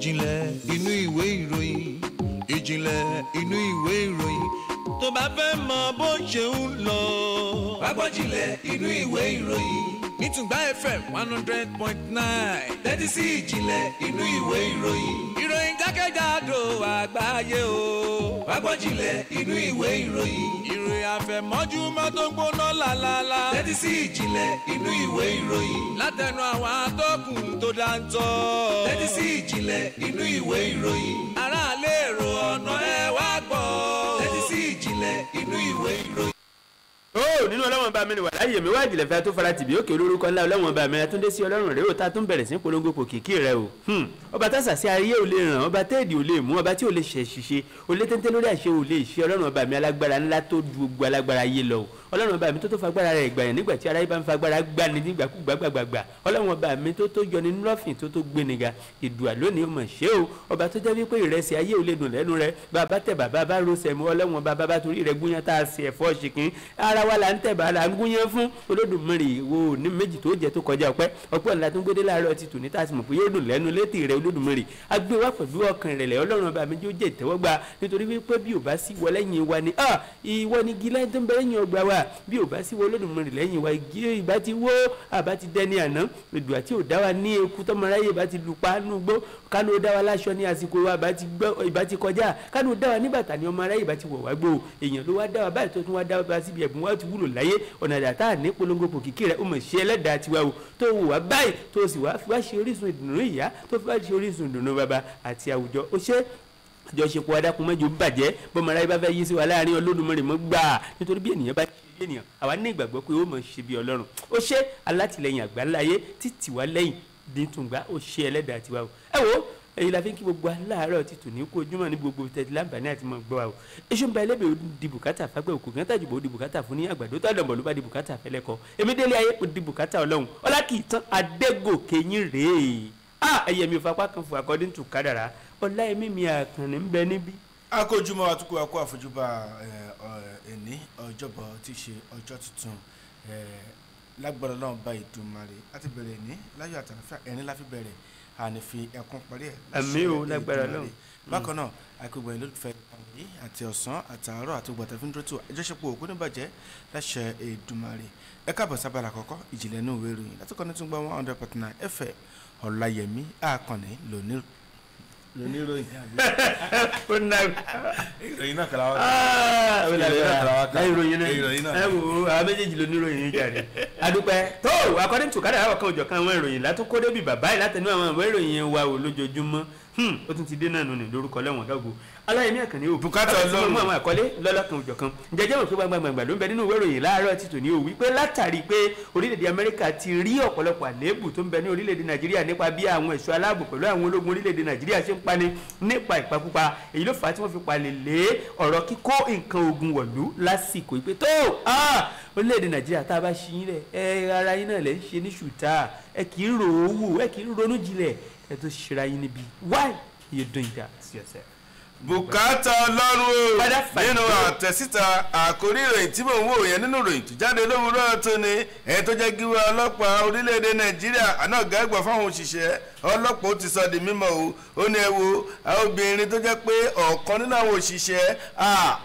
Ìjìnlẹ̀ inú ìwé ìròyìn, ìjìnlẹ̀ inú ìwé ìròyìn. Tó bá fẹ́ mọ bó ṣe ń lọ. Wá gbọ́ jìnlẹ̀ inú ìwé ìròyìn. Ní Tùngbá FM 100.9. Tẹ́tí sí ìjìnlẹ̀ inú ìwé ìròyìn. Ìròyìn jákèjádò àgbáyé o. Wá gbọ́ jìnlẹ̀ inú ìwé ìròyìn. Ìròyìn àfẹ̀mọ́júmọ́ tó ń gbóná lálálá. Tẹ́tí sí ìjìnlẹ̀ inú ìwé ìròyìn. Látẹnu àwọn atọ́kùn tó dáńtọ́. Tẹ́tí sí ìjìnlẹ̀ inú ìwé ìròyìn. Aráàlú èrò ọ̀nà ẹ wá gbọ́. Tẹ́tí sí ìjìnlẹ̀ inú ìwé ìròyìn. Ó nínú ọlọ́wọ́n bá mi ni wà láyé mi wá ìjìnlẹ̀ fẹ́ tó fara tìbí òkè olórúkọ ńlá ọlọ́wọ́n bá mi àtúndé sí ọlọ́run rèé ó ta tún bẹ̀rẹ̀ sí polongo kò kìkì rẹ o. Ọba tásà sí ayé ò lè ràn, ọba téèdì ò lè mú, ọba tí ò lè ṣe ṣiṣe ò lè téńté lórí àṣẹ ò lè ṣe, ọlọ́run ọba mi alágbára ńlá tó ju gbogbo alágbára ayé lọ o. Ọlọ́run ọba mi tó tó fagbára rẹ̀ gbà yẹn nígbà tí aráyé bá ń fagbára gbà ní nígbàkúgbà gbàgbàgbà. Ọlọ́run ọba mi tó tó yọni lọ́fìn tó tó gbéniga ìdùà lónìí ó mọ̀ ṣé o. Ọba tó jẹ́ wípé ìrẹsì ayé ò lè dùn lẹ́nu rẹ̀, bàbá tẹ̀ bàbá bá rosẹ̀ mú, ọlọ́run ọba bàbá torí rẹ̀ gúnyán tá a ṣe ẹ̀fọ́ ṣìkín ara wa là ń tẹ̀ bá là ń gúnyán fún. Olódùmarè wo ní méjì tó jẹ́ tó kọjá ọpẹ́ ọpẹ́ ńlá tó ń gbédé láàárọ̀ ti tò ní tá a sì mọ̀ pé yóò dùn lẹ́nu létí rẹ̀ Olódùmarè. A gbé wá pẹ̀lú ọkàn ìrẹ̀lẹ̀, ọlọ́run ọba mi yóò jẹ́ ìtẹ́wọ́gbà nítorí wípé bí ò bá sí wọ lẹ́yìn wa ni ìwọ ni igi lẹ́yìn tó ń bẹ lẹ́yìn ọgbà wa, bí ò bá sí wọ Olódùmarè lẹ́yìn wa igi ìbá ti wó, àbá ti dẹni àná. Èdùà tí ò dá wa ní eku tọmọráyè bá ti lu pa nùgbó, kánú dá wa láṣọ ní àsìkò wa ìbá ti kọjá, kánú dá wa ní bàtà ní ọmọ aráyè bá ti wọ̀ wá gbó. Èèyàn ló wá dá wa báyìí tó tún wá dá wa síbi ẹ̀bùn wa ti wúlò láyé. Ọ̀nà àdàtà ní polongo pòkìkí rẹ̀ ó mọ̀ ṣe ẹlẹ́dàá tiwa o, tó wù wá báyìí tó sì wá fi wá ṣe orísun ìdùnnú ìyá, tó fi wá ṣe orísun ìdùnnú bàbá àti àwùjọ. Ó ṣe àjọṣepọ̀ adákun mẹ́jọ bàjẹ́ bọ́mọ aráyé bá fẹ́ yí sí wa láàrin Olódùmarè mọ́ gbà, nítorí bí ènìyàn bá ṣe bí ènìyàn àwa ní ìgbàgbọ́ pé ó mọ̀ ṣe bí Ọlọ́run. Ó ṣe alátìlẹyìn àgbáláyé títì wá lẹ́yìn dìtùngbà, ó ṣe ẹlẹ́dàá tiwa o. Ẹ wo èyí la fi ń kí gbogbo aláàárọ̀ ti tò ní kó ojúmọ́ ní gbogbo tẹ̀tí láǹfààní àti mọ̀ gbọ́ wa o. Iṣu ń ba ẹlẹ́bẹ̀ẹ́ ó di bùkátà fágbẹ́ òkú gán tàjùbọ̀ ó di bùkátà fún ní àgbàdo tó àdàbọ̀ ló bá di bùkátà fẹ́lẹ́kọ. Èmi délé ayé ó di bùkátà Ọlọ́run. Ọlá kì í tán Adégòkè yín rèé. Ẹyẹ mi ò fapá kan fún according to kádàrá. Ọlá ẹ̀mí mi Àkànní ń bẹ níbí. Akójúmọ́ atukọ̀ akó àfojúbà ẹni ọjọ́bọ̀ tí í ṣe ọjọ́ tuntun lágbára Ọlọ́run bá Èdùmàrè láti bẹ̀rẹ̀ ní láyọ̀ àtàlàfíà ẹ̀rín la fi bẹ̀rẹ̀ àní fi ẹkún parí ẹ̀. Àmín o lágbára Ọlọ́run. Bákan náà akẹgbẹ́ ìlú fẹ́ ìpàdé àti ọ̀sán àtàárọ̀ àti gbọ̀tà fún dúrótò àjọṣepọ̀ òkú níbàjẹ́ láṣẹ Èdùmàrè. Ẹ káàbọ̀ sábàlá àkọ́kọ́ ìjìnlẹ̀ inú ìwé ìròyìn láti kọ́ni tún gbọ́ 100.9 FM Ọláyẹmí Àkànní lónìí lóníròyìn. Ìròyìn náà kàlà wá. Ìròyìn náà ẹ wo àwọn méjèèjì lóníròyìn yìí jáde. Adúpẹ́ tó according to kádàrá ọ̀kan òjọ̀kan àwọn ìròyìn látúkó débi bàbá yìí látẹnu àwọn ìwé ìròyìn wa ò lójoojúmọ́. Ó tún ti dé náà nù ní lórúkọ lẹ́wọ̀n dọ́gbò. Aláyẹmí Àkànní o bùkátà Ọlọ́run mú àwọn àkọlé lọ́lọ́kan òjọ̀kan. Jẹjẹ́ mọ̀ pé gbangba ló ń bẹ nínú ìwé ìròyìn láàárọ̀ ti tòní o, wípé látàrí pé orílẹ̀-èdè Amẹ́ríkà ti rí ọ̀pọ̀lọpọ̀ àléébù tó ń bẹ ní orílẹ̀-èdè Nàìjíríà nípa bí àwọn ẹ̀ṣọ́ aláàbò pẹ̀lú àwọn ológun orílẹ̀-èdè Nàìjíríà ṣe ń pani nípa ìpakúpa, èyí ló fà á tí wọ́n fi palẹ̀ lé ọ̀rọ̀ kíkó nǹkan ogun wọ̀lú lásìkò ìpè tó orílẹ̀-èdè Nàìjíríà tá a bá ṣe yín lẹ̀ ẹ ara yín náà lẹ̀ ń ṣe ní ṣùtá, ẹ kì í rò ó wò, ẹ kì í ronú jinlẹ̀, ẹ tó ṣera yín níbi. Why you doing that to yourself? Bùkátà Ọlọ́run o nínú àtẹ̀síta àkórí ìròyìn tí mò ń wò yẹn nínú ìròyìn tó jáde lówùúrọ̀ tó ní ẹ̀ tó jẹ́ gíwá ọlọ́pàá orílẹ̀-èdè Nàìjíríà àná ọ̀gá àgbà fáwọn òṣìṣẹ́ ọlọ́pàá ó ti sọ di mímọ̀ o. Ó ní ẹ wo obìnrin tó jẹ́ pé ọ̀kan nínú àwọn òṣìṣẹ́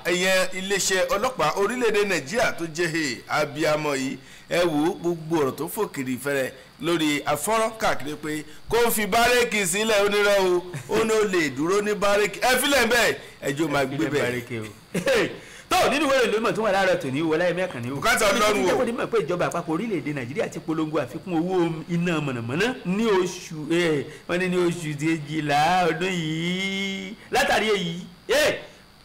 ẹ̀yẹn iléeṣẹ́ ọlọ́pàá orílẹ̀-èdè Nàìjíríà tó jẹ́ abiyamọ yìí, ẹ wo gbogbo ọ̀rọ̀ tó fòkìrì fẹ́rẹ̀ lórí afọ́nrán káàkiri pé kó fi bárẹ́kì sílẹ̀ onírọ́ o, ó ní ó lè dúró ní bárẹ́kì, ẹ filẹ̀ bẹ́ẹ̀ ẹjọ́ máa gbé bẹ́ẹ̀. Tó nínú ìwé ìlú mọ̀ tó wà láàárọ̀ tòní wọlé ẹ̀mí Àkànní o. Bùkátà Ọlọ́run o. Jẹ́ kó ní mọ̀ pé ìjọba àpapọ̀ orílẹ̀-èdè Nàìjíríà ti polongo àfikún owó iná mọ̀nàmọ́ná ní oṣù wọ́n ní oṣù kejìlá ọdún yìí. Látàrí èyí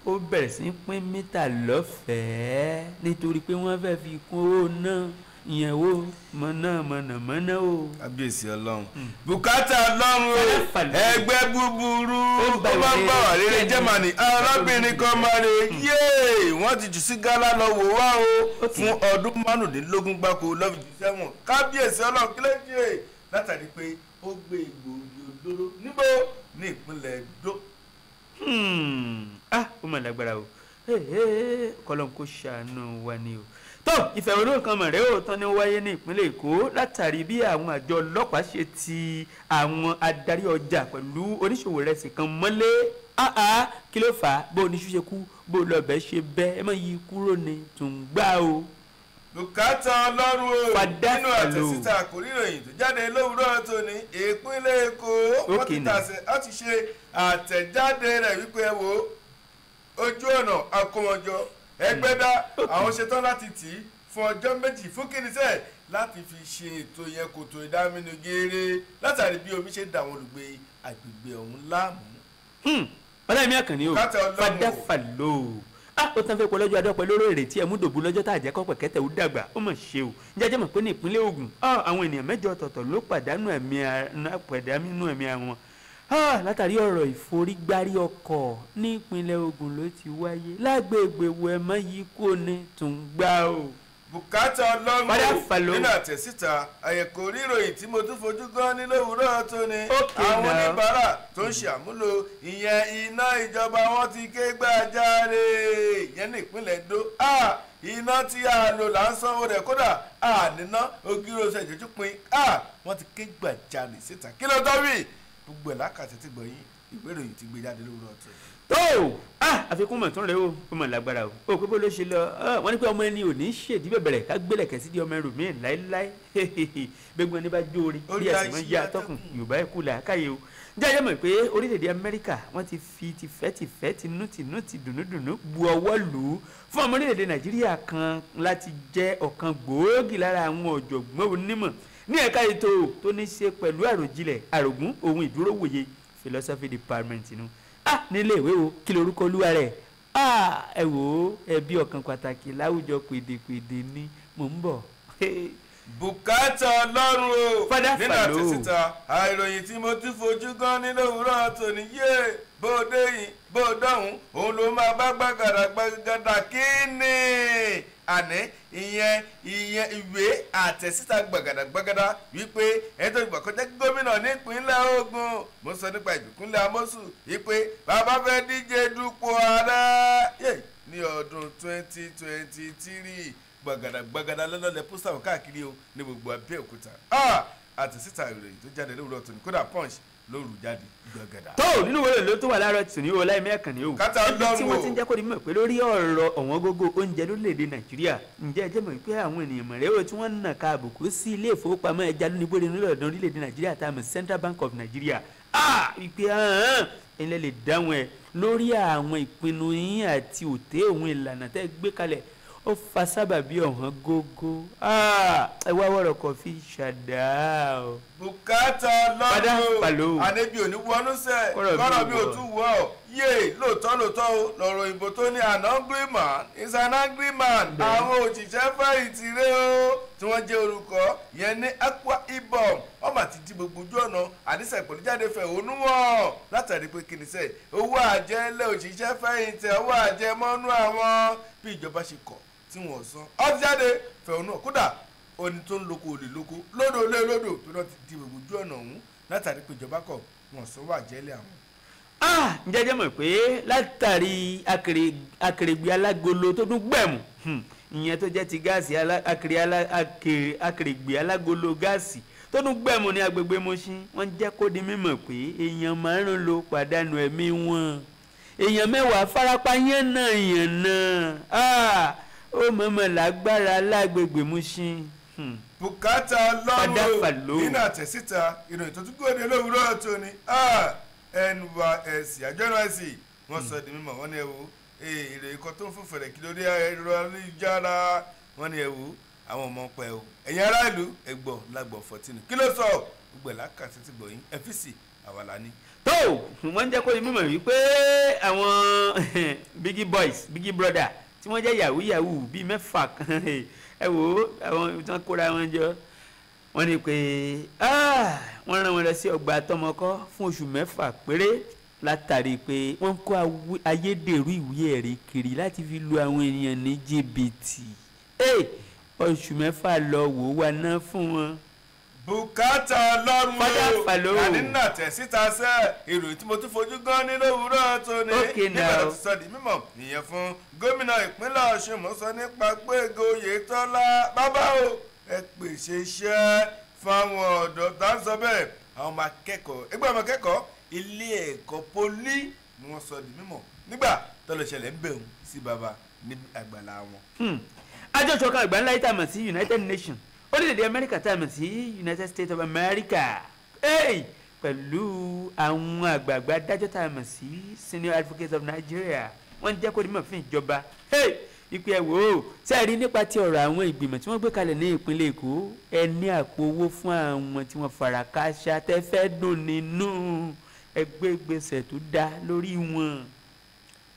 ó bẹ̀rẹ̀ sí pín mítà lọ́fẹ̀ẹ́ nítorí pé wọ́n fẹ́ fi kún owó náà ìyẹn wo mọ̀nàmọ́ná o. Kábíyèsí Ọlọ́run. Bùkátà Ọlọ́run o ẹgbẹ́ búburú ó máa ń bá wà rere Germany arábìnrin kan máa re yéè wọ́n ti jù sí gálá lọ wò wá o fún ọdún 25 gbáko lọ́fi jù sẹ́wọ̀n. Kábíyèsí Ọlọ́run kí ló ṣe látàrí pé ó gbé egbòogi olóró níbo ní ìpínlẹ̀ Ẹdó. Ó mà lágbára o, kọ́lọ́n kó ṣàánú wa ni o. Tó ìfẹ̀hónúhàn kan mọ̀rẹ́ ò tán ní wáyé ní ìpínlẹ̀ Èkó látàrí bí àwọn àjọ ọlọ́pàá ṣe ti àwọn adarí ọjà pẹ̀lú oníṣòwò rẹsì kan mọ́lé. Kí ló fà á bó oníṣu ṣe kú bó lọ́bẹ̀ ṣe bẹ́ ẹ mọ̀ yí kúrò ní tùǹgbà o. Bùkátà Ọlọ́run o nínú àtẹ̀síta àkórí ìròyìn tó jáde lówùúrọ̀ tòní ìpínlẹ̀ Èkó wọ́n ti ṣe àtẹ̀jáde rẹ̀ wípé ẹ wo ojú ọ̀nà akówọ́njọ Ẹgbẹ́dá àwọn ṣetán láti tì í fún ọjọ́ méjì fún kínísẹ́ láti fi ṣe ètò yẹn kòtò ìdáminú geere látàrí bí omi ṣe ń dà àwọn olùgbé agbègbè ọ̀hún láàmú. Ọláyẹmí Àkànní o Fàdáfàlò ó tán fẹ́ pọ̀ lọ́jọ́ adọ́pẹ́ lóró ìrètí ẹ̀mú dòbú lọ́jọ́ tá a jẹ́ kọ́pẹ́ kẹ́tẹ́ ó dàgbà ó mọ̀ ṣe o. Jẹ́jẹ́ mọ̀ pé ní ìpínlẹ̀ Ògùn àwọn ènìyàn mẹ́jọ ọ̀tọ̀ọ̀tọ̀ ló pàdánù ẹ̀mí àwọn látàrí ọ̀rọ̀ ìforígbárí ọkọ̀ ní ìpínlẹ̀ Ògùn ló ti wáyé lágbègbè wo ẹ mọ́ yí kó ní tùǹgbà o. Bùkátà Ọlọ́run nínú àtẹ̀síta àyẹ̀kọ́ ríròyìn tí mo tún fojú gan ní lówùúrọ̀ tó ní àwọn oníbàárà tó ń ṣe àmúlò ìyẹn iná ìjọba wọn ti ké gbàjarè ìyẹn ní ìpínlẹ̀ Ẹdó. Iná tí a lò là ń sanwó rẹ̀ kódà àníná ògiri oṣù ìjọ́jú pin wọ́n ti ké gbàjarè síta kí ló tọ́ wí gbogbo ẹ̀ lákàtí ti gbọ̀yìn ìwé ìròyìn ti gbé jáde lówùúrọ̀ tó. Tó àfikún mọ̀ tún rèé o ó mọ̀ lágbára o ó pé bó ló ṣe lọ wọ́n ní pé ọmọ ẹni ò ní ṣèdí bẹ̀bẹ̀rẹ̀ ká gbélé kẹ̀sí di ọmọ ẹrù míì láéláé gbégbọ́n ní bá jóore bí ẹ̀sìn mọ́ yá atọ́kùn Yorùbá ẹ̀kú làákàyè o. Jẹ́jẹ́ mọ̀ pé orílẹ̀-èdè Amẹ́ríkà wọ́n ti fi tìfẹ́tìfẹ́ tinútinú ti dùnúdùnú bu ọwọ́ lù ú fún ọmọ orílẹ̀-èdè Nàìjíríà kan láti jẹ́ ọ̀kan gbòógì lára àwọn ọ̀jọ̀gbọ́n onímọ̀ ní ẹ̀ka ètò tó ní ṣe pẹ̀lú àròjinlẹ̀ àrògún ohun ìdúrówòye philosophy department nu nílé ìwé wo kí lorúkọ olúwa rẹ̀ ẹ wò ó ẹbí ọ̀kan pàtàkì láwùjọ pèdèpèdè ni mò ń bọ̀. Bùkátà Ọlọ́run o nínú àtẹ̀síta àìròyìn tí mo ti fojú gan ní lówùúrọ̀ tòní yé bó dé yìí bó dọ̀hún òun ló máa bá gbàgàdà gbàgàdà kí ni àní ìyẹn ìwé àtẹ̀síta gbàgàdà gbàgàdà wípé ẹni tó gbà kọjá gómìnà nípínlẹ̀ Ògùn mo sọ nípa Ìbíkúnlé Amósùn wípé bàbá fẹ́ díje dupò ààrẹ ní ọdún 2023 gbàgàdà gbàgàdà lọ́lọ́lẹ̀ pósítà wọn káàkiri o ní gbogbo Abẹ́òkúta àtẹ̀síta ìròyìn tó jáde lówùúrọ̀ tòní kódà Punch lóru jáde gbàgàdà. Tó nínú wọlé ló tó wà láàárọ̀ tòní o Ọláyẹmí Àkànní o níbi tí wọ́n ti ń jẹ́ kó di mímọ̀ pé lórí ọ̀rọ̀ ọ̀wọ́n gógó oúnjẹ lórílẹ̀‐èdè Nàìjíríà ǹjẹ́ ẹ jẹ́ mọ̀ pé àwọn ènìyàn mọ̀rẹ́ o tí wọ́n ń nà ká àbùkù sí ilé ìfowópamọ́ ẹja lónìbóde nílọ̀dọ̀ orílẹ̀‐èdè Nàìjíríà tá a mọ̀ Central Bank of Nigeria ìpè ẹ̀ńlẹ̀ lè dáhùn ẹ̀ lórí àwọn ìpinnu yín àti òté òun ìlànà tẹ́ gbé kalẹ̀ ó fa sábàbí ọ̀hán gógó ẹ wá wọ̀rọ̀ kọfí ṣàdá o. Bùkátà Ọlọ́run àníbi òní wọnú sẹ kọ́rọ̀ bí o tún wọ̀ ọ́ yé lóòótọ́ lóòótọ́ o lọ́rọ̀ òyìnbó tó ní an hungry man is an angry man àwọn òṣìṣẹ́ fẹ̀yìntì rẹ o tí wọ́n jẹ́ olùkọ́ yẹn ní Akwa Ibom wọ́n mà ti di gbogbo ojú ọ̀nà àdìsẹ́ pẹ̀lú jáde fẹ̀hónú wọn látàrí pé kí ni sẹ́ owó àjẹlẹ̀ òṣìṣẹ́ fẹ̀yìntì owó àjẹmọ́nú àwọn bí ìjọba ṣe kọ̀ tí wọ́n san ọ́ ti jáde fẹ̀hónú hàn kódà oní tó ń loko olè loko lódò lé lódò tó náà ti di gbogbo ojú ọ̀nà ọ̀hún látàrí pé ìjọba kọ̀ wọ́n sanwó àjẹlẹ̀ àwọn. Ǹjẹ́ jẹ́ mọ̀ pé látàrí akèrègbè alágolo tó dún gbẹ̀mù ìyẹn tó jẹ́ ti gáàsì akèrègbè alágolo gáàsì tó dún gbẹ̀mù ní agbègbè Mùṣín wọ́n jẹ́ kó di mímọ̀ pé èèyàn márùn-ún ló pàdánù ẹ̀mí wọn èèyàn mẹ́wàá farapa yánnayànna ó mọ̀mọ́ lágbára lágbègbè Mùṣín. Bùkátà Ọlọ́run nínú àtẹ̀síta ìròyìn tó tún gbòde lówùúrọ̀ tó ní NYSC àjọ NYSC wọ́n sọ di mímọ̀ wọ́n ní ẹ̀wò ìròyìn kan tó ń fò fẹ̀rẹ̀ kí lórí ẹ̀rọ ayélujára wọ́n ní ẹ̀wò àwọn ọmọ pẹ́ o ẹ̀yin aráàlú ẹ̀gbọ́ lágbọ̀ fọ́tínù kí ló sọ gbogbo ẹ̀ lákàtí ti gbọ̀yìn ẹ́fíìsì àwa la ní. Tó wọ́n ń jẹ́ kó di mímọ̀ wípé àwọn biggie boys biggie brother tí wọ́n jẹ́ yahoo yahoo bíi mẹ́fà kan ẹ wò ó àwọn tí wọ́n kóra wọn jọ wọ́n ní pé wọ́n rán wọn lọ sí ọgbà àtọmọkọ́ fún oṣù mẹ́fà péré látàrí pé wọ́n kó ayédèrú ìwé ẹ̀rí kiri láti fi lu àwọn ènìyàn ní jìbìtì oṣù mẹ́fà lọ wò wá ná fún wọn. Bùkátà Ọlọ́run falo. Àní nà tẹ̀ síta sẹ́ ìròyìn tí mo tún fojú gan ní lówùúrọ̀ tó ní. Nígbà tó ti sọ di mímọ̀ nìyẹn fún gómìnà ìpínlẹ̀ Ọ̀ṣun, mo sọ nípa Gbóyèga Oyètọ́lá. Bàbá o, ẹ pèsè iṣẹ́ fáwọn ọ̀dọ́ tá ń sọ bẹ́ẹ̀, àwọn ọmọ akẹ́kọ̀ọ́ ẹgbẹ́ ọmọ akẹ́kọ̀ọ́ ilé ẹ̀kọ́ pólí ni wọ́n sọ di mímọ̀ nígbà tó lọ ṣẹlẹ̀ ń bẹ̀rù sí bàbá ní àgbàlá wọn. Àjọ ìṣọ̀kan àgbà ńlá yìí tá a mọ̀ sí United Nations, orílẹ̀-èdè Amẹ́ríkà tá a mọ̀ sí United States of America, pẹ̀lú àwọn àgbààgbà adájọ́ tá a mọ̀ sí Senior Advocates of Nigeria, wọ́n ń jẹ́ kó dimọ̀ fún ìjọba ìpè ẹ̀ wò ó sẹ́ẹ̀rí nípa ti ọ̀rọ̀ àwọn ìgbìmọ̀ tí wọ́n gbé kalẹ̀ ní ìpínlẹ̀ Èkó, ẹ ní àpò owó fún àwọn tí wọ́n fara kááṣá tẹ́ fẹ́ dùn nínú ẹgbẹ́ ìgbésẹ̀ tó dá lórí wọn.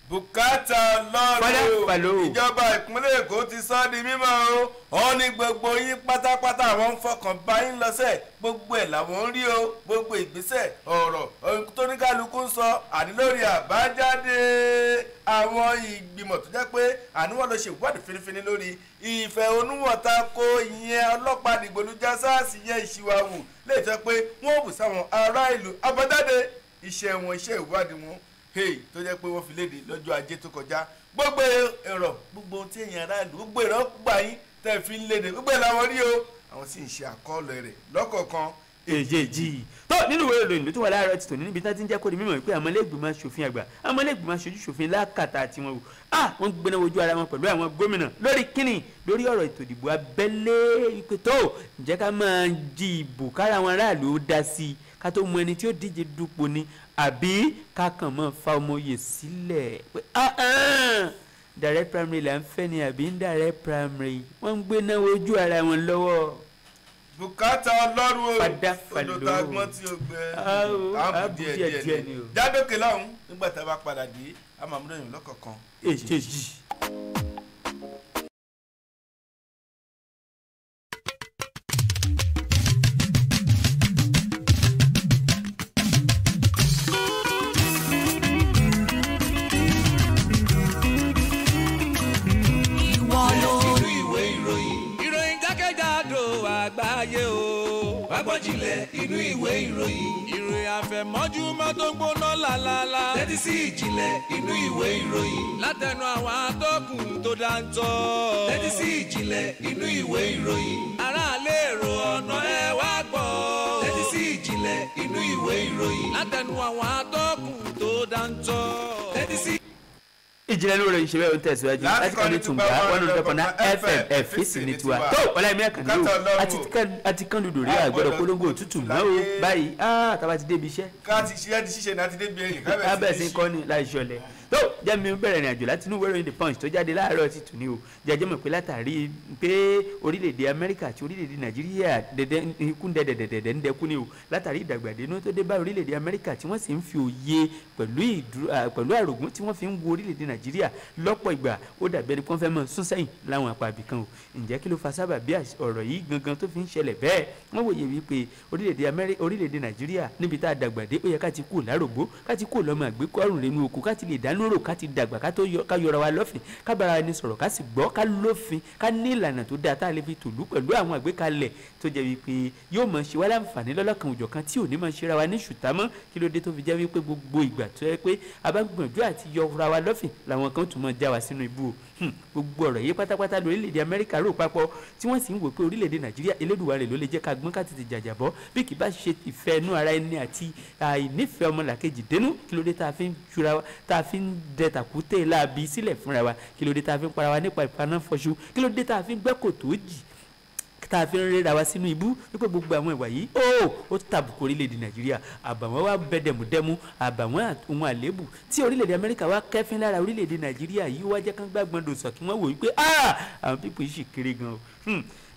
Bùkátà Ọlọ́run, ìjọba ìpínlẹ̀ Èkó ti sọ di mímọ̀ o, wọ́n ní gbogbo yín pátápátá àwọn ń fọkàn bá yín lọ́sẹ̀, gbogbo ẹ̀ làwọn ń rí o, gbogbo ìgbésẹ̀ ọ̀rọ̀ tó ní kálukú ń sọ àní lórí àbájáde àwọn ìgbìmọ̀ tó jẹ́ pé àní wọ́n lọ ṣe ìwádìí finifini lórí ìfẹ̀hónúhàn tako ìyẹn ọlọ́pàá dìgbòlújà SARS yẹn ìṣìwàwù lè jẹ́ pé wọ́n bù sáwọn ará ìlú àbájáde iṣẹ́ wọn, iṣẹ́ ìwádìí wọn tó jẹ́ pé wọ́n fi léde lọ́jọ́ ajé tó kọjá. Gbogbo ẹ̀rọ gbogbo ohun tí èèyàn aráàlú gbogbo ẹ̀rọ gbà yín tẹ́ fi ń léde gbogbo ẹ̀ làwọn rí o, àwọn sì ń ṣe àkọọ́lẹ̀ rẹ̀ lọ́kọ̀ọ̀kan èjèèjì. Tó nínú ìwé ìròyìn tó wà láàárọ̀ ti tòní níbi tí wọ́n ti ń jẹ́ kó di mímọ̀ pé àwọn ilé-ìgbìmọ̀ aṣòfin àgbà, àwọn ilé-ìgbìmọ̀ aṣojú ṣòfin lákàtà tiwọn wò, wọ́n gbéná wojú ara wọn pẹ̀lú àwọn gómìnà lórí kíni, lórí ọ̀rọ̀ ètò ìdìbò abẹ́lé ìpè tó ǹjẹ́ ká máa jí ìbò kára àwọn aráàlú ó dá sí i ká tó mú ẹni tí ó díje dupò ni, àbí ká kàn mọ́ fa ọmọ oyè sílẹ̀ pé direct primary là ń fẹ́ ni àbí indirect primary, wọ́n ń gbéná wojú ara wọn lọ́wọ́. Bùkátà Ọlọ́run o, odò tá a gbọ́n tí o gbẹ àbù díẹ̀ díẹ̀ ni o. Jádókè lọ́hùn nígbà tá a bá padà dé a máa mú lóyún lọ́kọ̀ọ̀kan. Èjèèjì. Àgbáyé o, wágbọ́njìnlẹ̀ inú ìwé ìròyìn. Ìròyìn àfẹ̀mọ́júmọ́ tó ń gbóná lálálá. Tẹ́tí sí ìjìnlẹ̀ inú ìwé ìròyìn. Látẹnu àwọn atọ́kùn tó dáńtọ́. Tẹ́tí sí ìjìnlẹ̀ inú ìwé ìròyìn. Aráàlú èrò ọ̀nà ẹ wá gbọ́. Tẹ́tí sí ìjìnlẹ̀ inú ìwé ìròyìn. Látẹnu àwọn atọ́kùn tó dáńtọ́. Tẹ́tí sí ìjìnlẹ̀ lóore ìṣẹ̀wé ohun tẹ̀síwájú láti kàn ní Tùngbà 100.9 FM ẹ̀fíìsì ní tiwa tó ọ̀làmí àkàndé o àti kàn dùdù rí àgbọ̀dọ̀ polongo òtútù mọ́ o báyìí tába ti débi iṣẹ́. Ká ti ṣiṣẹ́ ti ṣiṣẹ́ ní àti débi ẹ̀yìn kábẹ̀ sí kọ́ ni láì ṣọlẹ̀ tó jẹ́ mi bẹ̀rẹ̀ ìrìn àjò láti inú ìwé ìròyìn The Punch tó jáde láàárọ̀ ti tù ní o. Jẹ́jẹ́ mọ̀ pé látàrí pé orílẹ̀-èdè Amẹ́ríkà àti orílẹ̀-èdè Nàìjíríà dẹ̀dẹ̀ ikú ń dẹ̀dẹ̀dẹ̀dẹ̀ ń dẹkú ni o, látàrí ìdàgbàdénú tó dé bá orílẹ̀-èdè Amẹ́ríkà tí wọ́n sì ń fi òye pẹ̀lú àrògún tí wọ́n fi ń wo orílẹ̀-èdè Nàìjíríà lọ́pọ̀ ìgbà ó dàbí ẹni pé wọ́n fẹ́ mọ̀ sún sẹ́yìn láwọn apá ibì kan o. Ǹjẹ́ kí ló fa sábà bí ọ̀rọ̀ yìí gangan tó fi ń ṣẹlẹ̀ bẹ́ẹ̀? Wọ́n wòye wípé orílẹ̀-èdè Nàìjíríà níbi tá a dàgbà dé ó yẹ ká ti kú lárògbó, ká ti kú lọ́mọ àgbékọ́rùn rẹ̀ nínú oko, ká ti lè dánú rò, ká ti dàgbà, ká yọra wa lọ́fìn, ká bára ẹni sọ̀rọ̀, ká sì gbọ́, ká lófin, ká ní ìlànà tó dáa tá a lè fi tòlú pẹ̀lú àwọn àgbékalẹ̀ tó jẹ́ wípé yóò máa ṣe wá láǹfààní lọ́lọ́kan òjọ̀kan tí ò ní máa ṣera wa ní ṣùtá mọ́. Kí ló dé tó fi jẹ́ wípé gbogbo ìgbà tó yẹ pé a bá gbìyànjú àti yọra wa lọ́fìn làwọn kan tún máa já wa sínú ibú o. Gbogbo ọ̀rọ̀ yìí pátápátá lórílẹ̀‐èdè Amẹ́ríkà rò papọ̀ tí wọ́n sì ń wò pé orílẹ̀‐èdè Nàìjíríà Elédùmarè ló lè jẹ́ ká gbọ́n ká tètè jàjàbọ́ bí kì bá ṣe ìfẹ́ inú ara ẹni àti àìnífẹ̀ẹ́ ọmọlàkejì dénú. Kí ló dé tá a fi ń ṣura wa, tá a fi ń dẹ tàkúté láabi sílẹ̀ fúnra wa? Kí ló dé tá a fi ń para wa nípa ìpanáfọṣù? Kí ló dé tá a fi ń gbẹ́ kòtò jì, tá a fi ń rẹ́ra wa sínú ibú? Wípé gbogbo àwọn ìwà yìí ó tàbùkù orílẹ̀-èdè Nàìjíríà, àbàwọ́n wa bẹ dẹ̀mùdẹ́mú, àbàwọ́n ohun àléébù tí orílẹ̀-èdè Amẹ́ríkà wa kẹ́fín lára orílẹ̀-èdè Nàìjíríà yìí wá jẹ́ kán gbàgbọ́n dòsàn kí wọ́n wò wípé àwọn pípọ̀ yìí sì kéré gan o.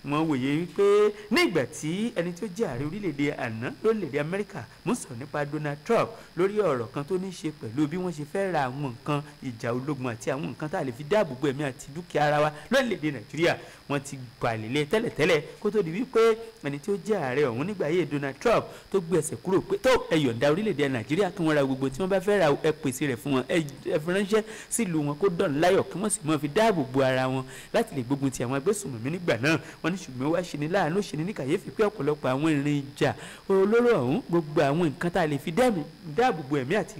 Wọ́n wòye wípé nígbà tí ẹni tó jẹ́ ààrẹ orílẹ̀-èdè àná lórílẹ̀-èdè Amẹ́ríkà mú sọ̀rọ̀ nípa Donald Trump lórí ọ̀rọ̀ kan tó ní í ṣe pẹ̀lú bí wọ́n ṣe fẹ́ ra àwọn nǹkan ìjà ológun àti àwọn nǹkan tá a lè fi dáàbò bo ẹ̀mí àti dúkìá ara wa lórílẹ̀-èdè Nàìjíríà, wọ́n ti gbàlélẹ̀ tẹ́lẹ̀tẹ́lẹ̀ kó tó di wípé ẹni tó jẹ́ ààrẹ ọ̀hún nígbà ayé Donald Trump tó gbé ẹsẹ̀ kúrò pé tó ẹ yọ̀ǹda orílẹ̀-èdè Nàìjíríà kí wọ́n ra gbogbo tí wọ́n bá fẹ́ ra, ẹ pèsè rẹ̀ fún wọn, ẹ fi ránṣẹ́ sílùú wọn kó dọ̀n láyọ̀ kí wọ́n sì máa fi dáàbò bo ara wọn láti lè gbógun ti àwọn agbésùnmọ̀mí nígbà náà. Wọ́n Wọ́n ní ṣùgbọ́n wá ṣe ní láàánú, ṣe ní kàyéfì pé ọ̀pọ̀lọpọ̀ àwọn ìrìn ìjà olóró ọ̀hún, gbogbo àwọn nǹkan tá a lè fi dáàbò bo ẹ̀mí àti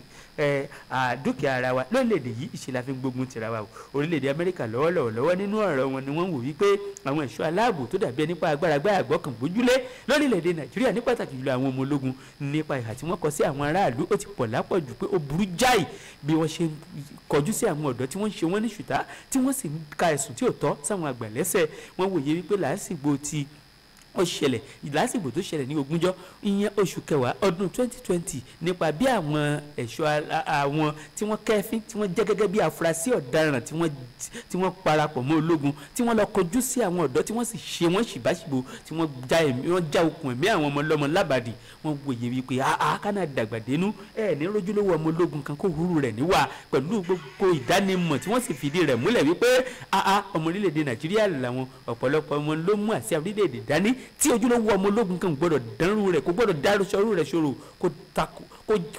dúkìá ara wa lórílẹ̀‐èdè yìí, ìṣe la fi ń gbógun tira wa o. Orílẹ̀‐èdè Amẹ́ríkà lọ́wọ́lọ́wọ́ nínú ọ̀rọ̀ wọn ni wọ́n wò wípé àwọn ẹ̀ṣọ́ aláàbò tó dàbí ẹni pa agbára gbáyàgbọ́ kan gbójúlé lórílẹ̀‐èdè Nàìjíríà, ní pàtàkì jùlọ àwọn ọmọ ológun, nípa ìhà tí wọ́n kọ sí àwọn aráàlú, ó ti pọ̀ lápọ̀jù pé ó burú jáì bí wọ́n ṣe ń kọjú sí àwọn ọ̀dọ́ tí wọ́n ń ṣe wọ́n ní ṣùtá, tí wọ́n sì ń ka ẹ̀sùn tí ò tọ́ sáwọn àgbà lẹ́sẹ̀. Wọ́n wòye wípé làásìgbò ti ó ṣẹlẹ̀, lásìkò tó ṣẹlẹ̀ ní ogúnjọ́ ìyẹn oṣù kẹwàá ọdún 2020, nípa bí àwọn ẹ̀ṣọ́ àwọn tí wọ́n kẹ́fín, tí wọ́n jẹ́ gẹ́gẹ́ bí afurasí ọ̀daràn tí wọ́n parapọ̀ mọ́ ológun, tí wọ́n lọ kọjú sí àwọn ọ̀dọ́, tí wọ́n sì ṣe wọ́n ṣìbáṣìbò, tí wọ́n já okùn ẹ̀mí àwọn ọmọ ọlọ́mọ lábàdì. Wọ́n wòye wípé àá kánà dàgbàdénú ẹ̀ ní rójúlówó ọmọ ológun kan kó hurú rẹ̀ níwà, pẹ̀lú gbogbo ìdánimọ̀ tí wọ́n sì fìdí rẹ̀ múlẹ̀ wípé àá ọmọ orílẹ̀-èdè Nàìjíríà làwọn, ọ̀pọ̀lọpọ̀ wọn ló mú àsíá orílẹ̀-èdè dání tí ojúlówó ọmọ ológun kan gbọ́dọ̀ dánrú rẹ̀, kó gbọ́dọ̀ dárúṣọrú rẹ̀ ṣòro,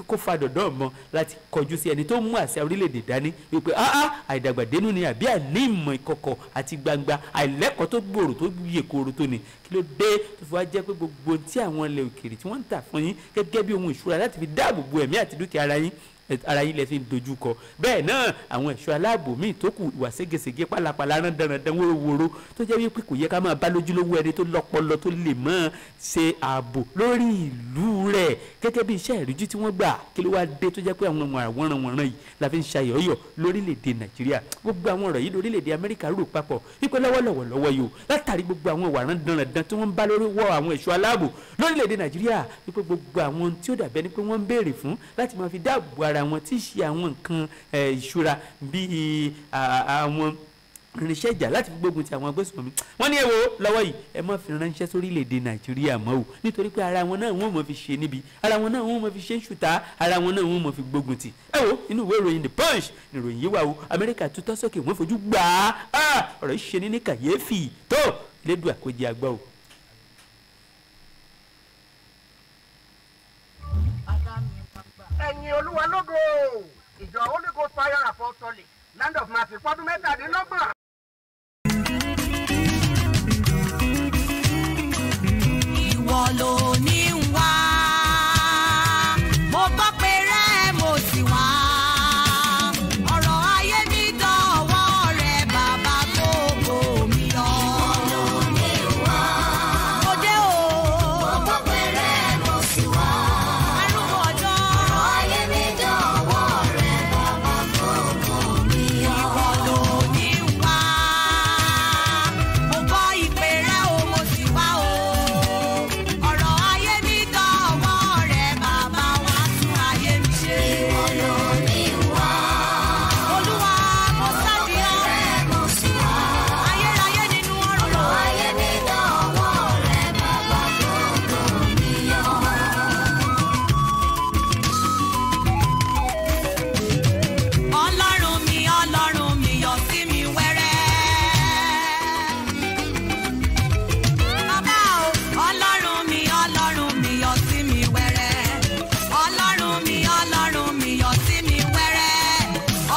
kó fa dọ̀dọ̀ mọ́ láti kọjú sí ẹni tó mú àsíá orílẹ̀-èdè dání wípé áá àìdàgbàdénú ni àbí àní ìmọ̀ ìkọ̀kọ̀ àti gbangba àìlẹ́kọ̀ọ́ tó gbòòrò tó yè kooro tó ni. Kí ló dé tó fi wá jẹ́ pé gbogbo tí àwọn ilẹ̀ òkèèrè tí wọ́n ń tà fún yín gẹ́gẹ́ bí ohun ìṣúra láti fi dáàbò bo ẹ̀mí àti dúkìá ara yín, ara yín lẹ fi ń dojú kọ? Bẹ́ẹ̀ náà àwọn ẹ̀ṣọ́ aláàbò míì tó kù, ìwà ségesège, pálapàla, rándanrandan, wórówóró, tó jẹ́ wípé kò yẹ ká máa bá lójúlówó ẹni tó lọ́pọlọ tó lè mọ́ ṣe ààbò lórí ìlú rẹ̀ gẹ́gẹ́ bí iṣẹ́ ìríjú tí wọ́n gbà. Kí ló wá dé tó jẹ́ pé àwọn àwọ̀rànwọ̀ràn yìí la fi ń ṣayọ̀yọ̀ lórílẹ̀‐èdè Nàìjíríà? Gbogbo àwọn ọ̀rọ̀ yìí lórílẹ̀‐èdè Amẹ́ríkà rò papọ̀ wípé lọ́wọ́lọ́wọ́ lọ́wọ́ yìí o, látàrí gbogbo àwọn ìwà rándanrandan tí wọ́n ń bá lórí wọ àwọn ẹ̀ṣọ́ aláàbò lórílẹ̀‐èdè Nàìjíríà, wípé gbogbo àwọn tí ó dàbẹ́ ni pé wọ́n ń béèrè fún láti máa fi dáàbò ara wọn, tí í ṣe àwọn nǹkan ìṣúra bíi àwọn irinṣẹ́ ìjà láti fi gbógun ti àwọn agbésùnmọ̀mí, wọ́n ní ẹ wo lọ́wọ́ yìí, ẹ má fi ránṣẹ́ sórílẹ̀‐èdè Nàìjíríà mọ́ o, nítorí pé ara wọn náà wọ́n mọ̀ fi ṣe níbi, ara wọn náà wọ́n mọ̀ fi ṣe ń ṣùtá, ara wọn náà wọ́n mọ̀ fi gbógun ti. Ẹ wo inú ìwé ìròyìn The Punch ìròyìn yìí wà o. Amẹ́ríkà tutọ́ sókè, wọ́n fojú gbà á, ọ̀rọ̀ yìí ṣe ní kàyéfì tó lédùn àkójẹ àgbà o. Ẹ̀yin Olúwa lógo, ìjọ Holy Ghost Fire Apostolic Land of Mercy fọ́dún 27. Ìwọ ló ní wá, mo gbọ́ pé rẹ́ mo sì wá, ọ̀rọ̀ ayé mi dọ̀wọ́ rẹ bàbá gbogbo mi lọ. Ìwọ ló ní wá, mo dé o, mo gbọ́ pé rẹ́ mo sì wá, arúgbó ọjọ́, ọ̀rọ̀ ayé mi dọ̀wọ́ rẹ bàbá gbogbo mi lọ. Ìwọ ló ní wá, mo gbọ́ ìpè rẹ o, mo sì wá o, ọ̀rọ̀ ayé mi dọ̀wọ́ rẹ bàbá wá tún ayé mi ṣe. Ìwọ ló ní wá, Olúwa mo sáàdì ọ́, rẹ́ mo sì wá, ayérayé nínú ọ̀rọ̀. ọ̀rọ̀ ayé mi dọ̀wọ́ rẹ bàbá gbogbo mi lọ. Ọlọ́run mi, Ọlọ́run mi, yọ sí mi wẹ́rẹ́. Bàbá o, Ọlọ́run mi, Ọlọ́run mi, yọ sí mi wẹ́rẹ́. Ọlọ́run mi, Ọlọ́run mi, yọ sí mi wẹ́rẹ́.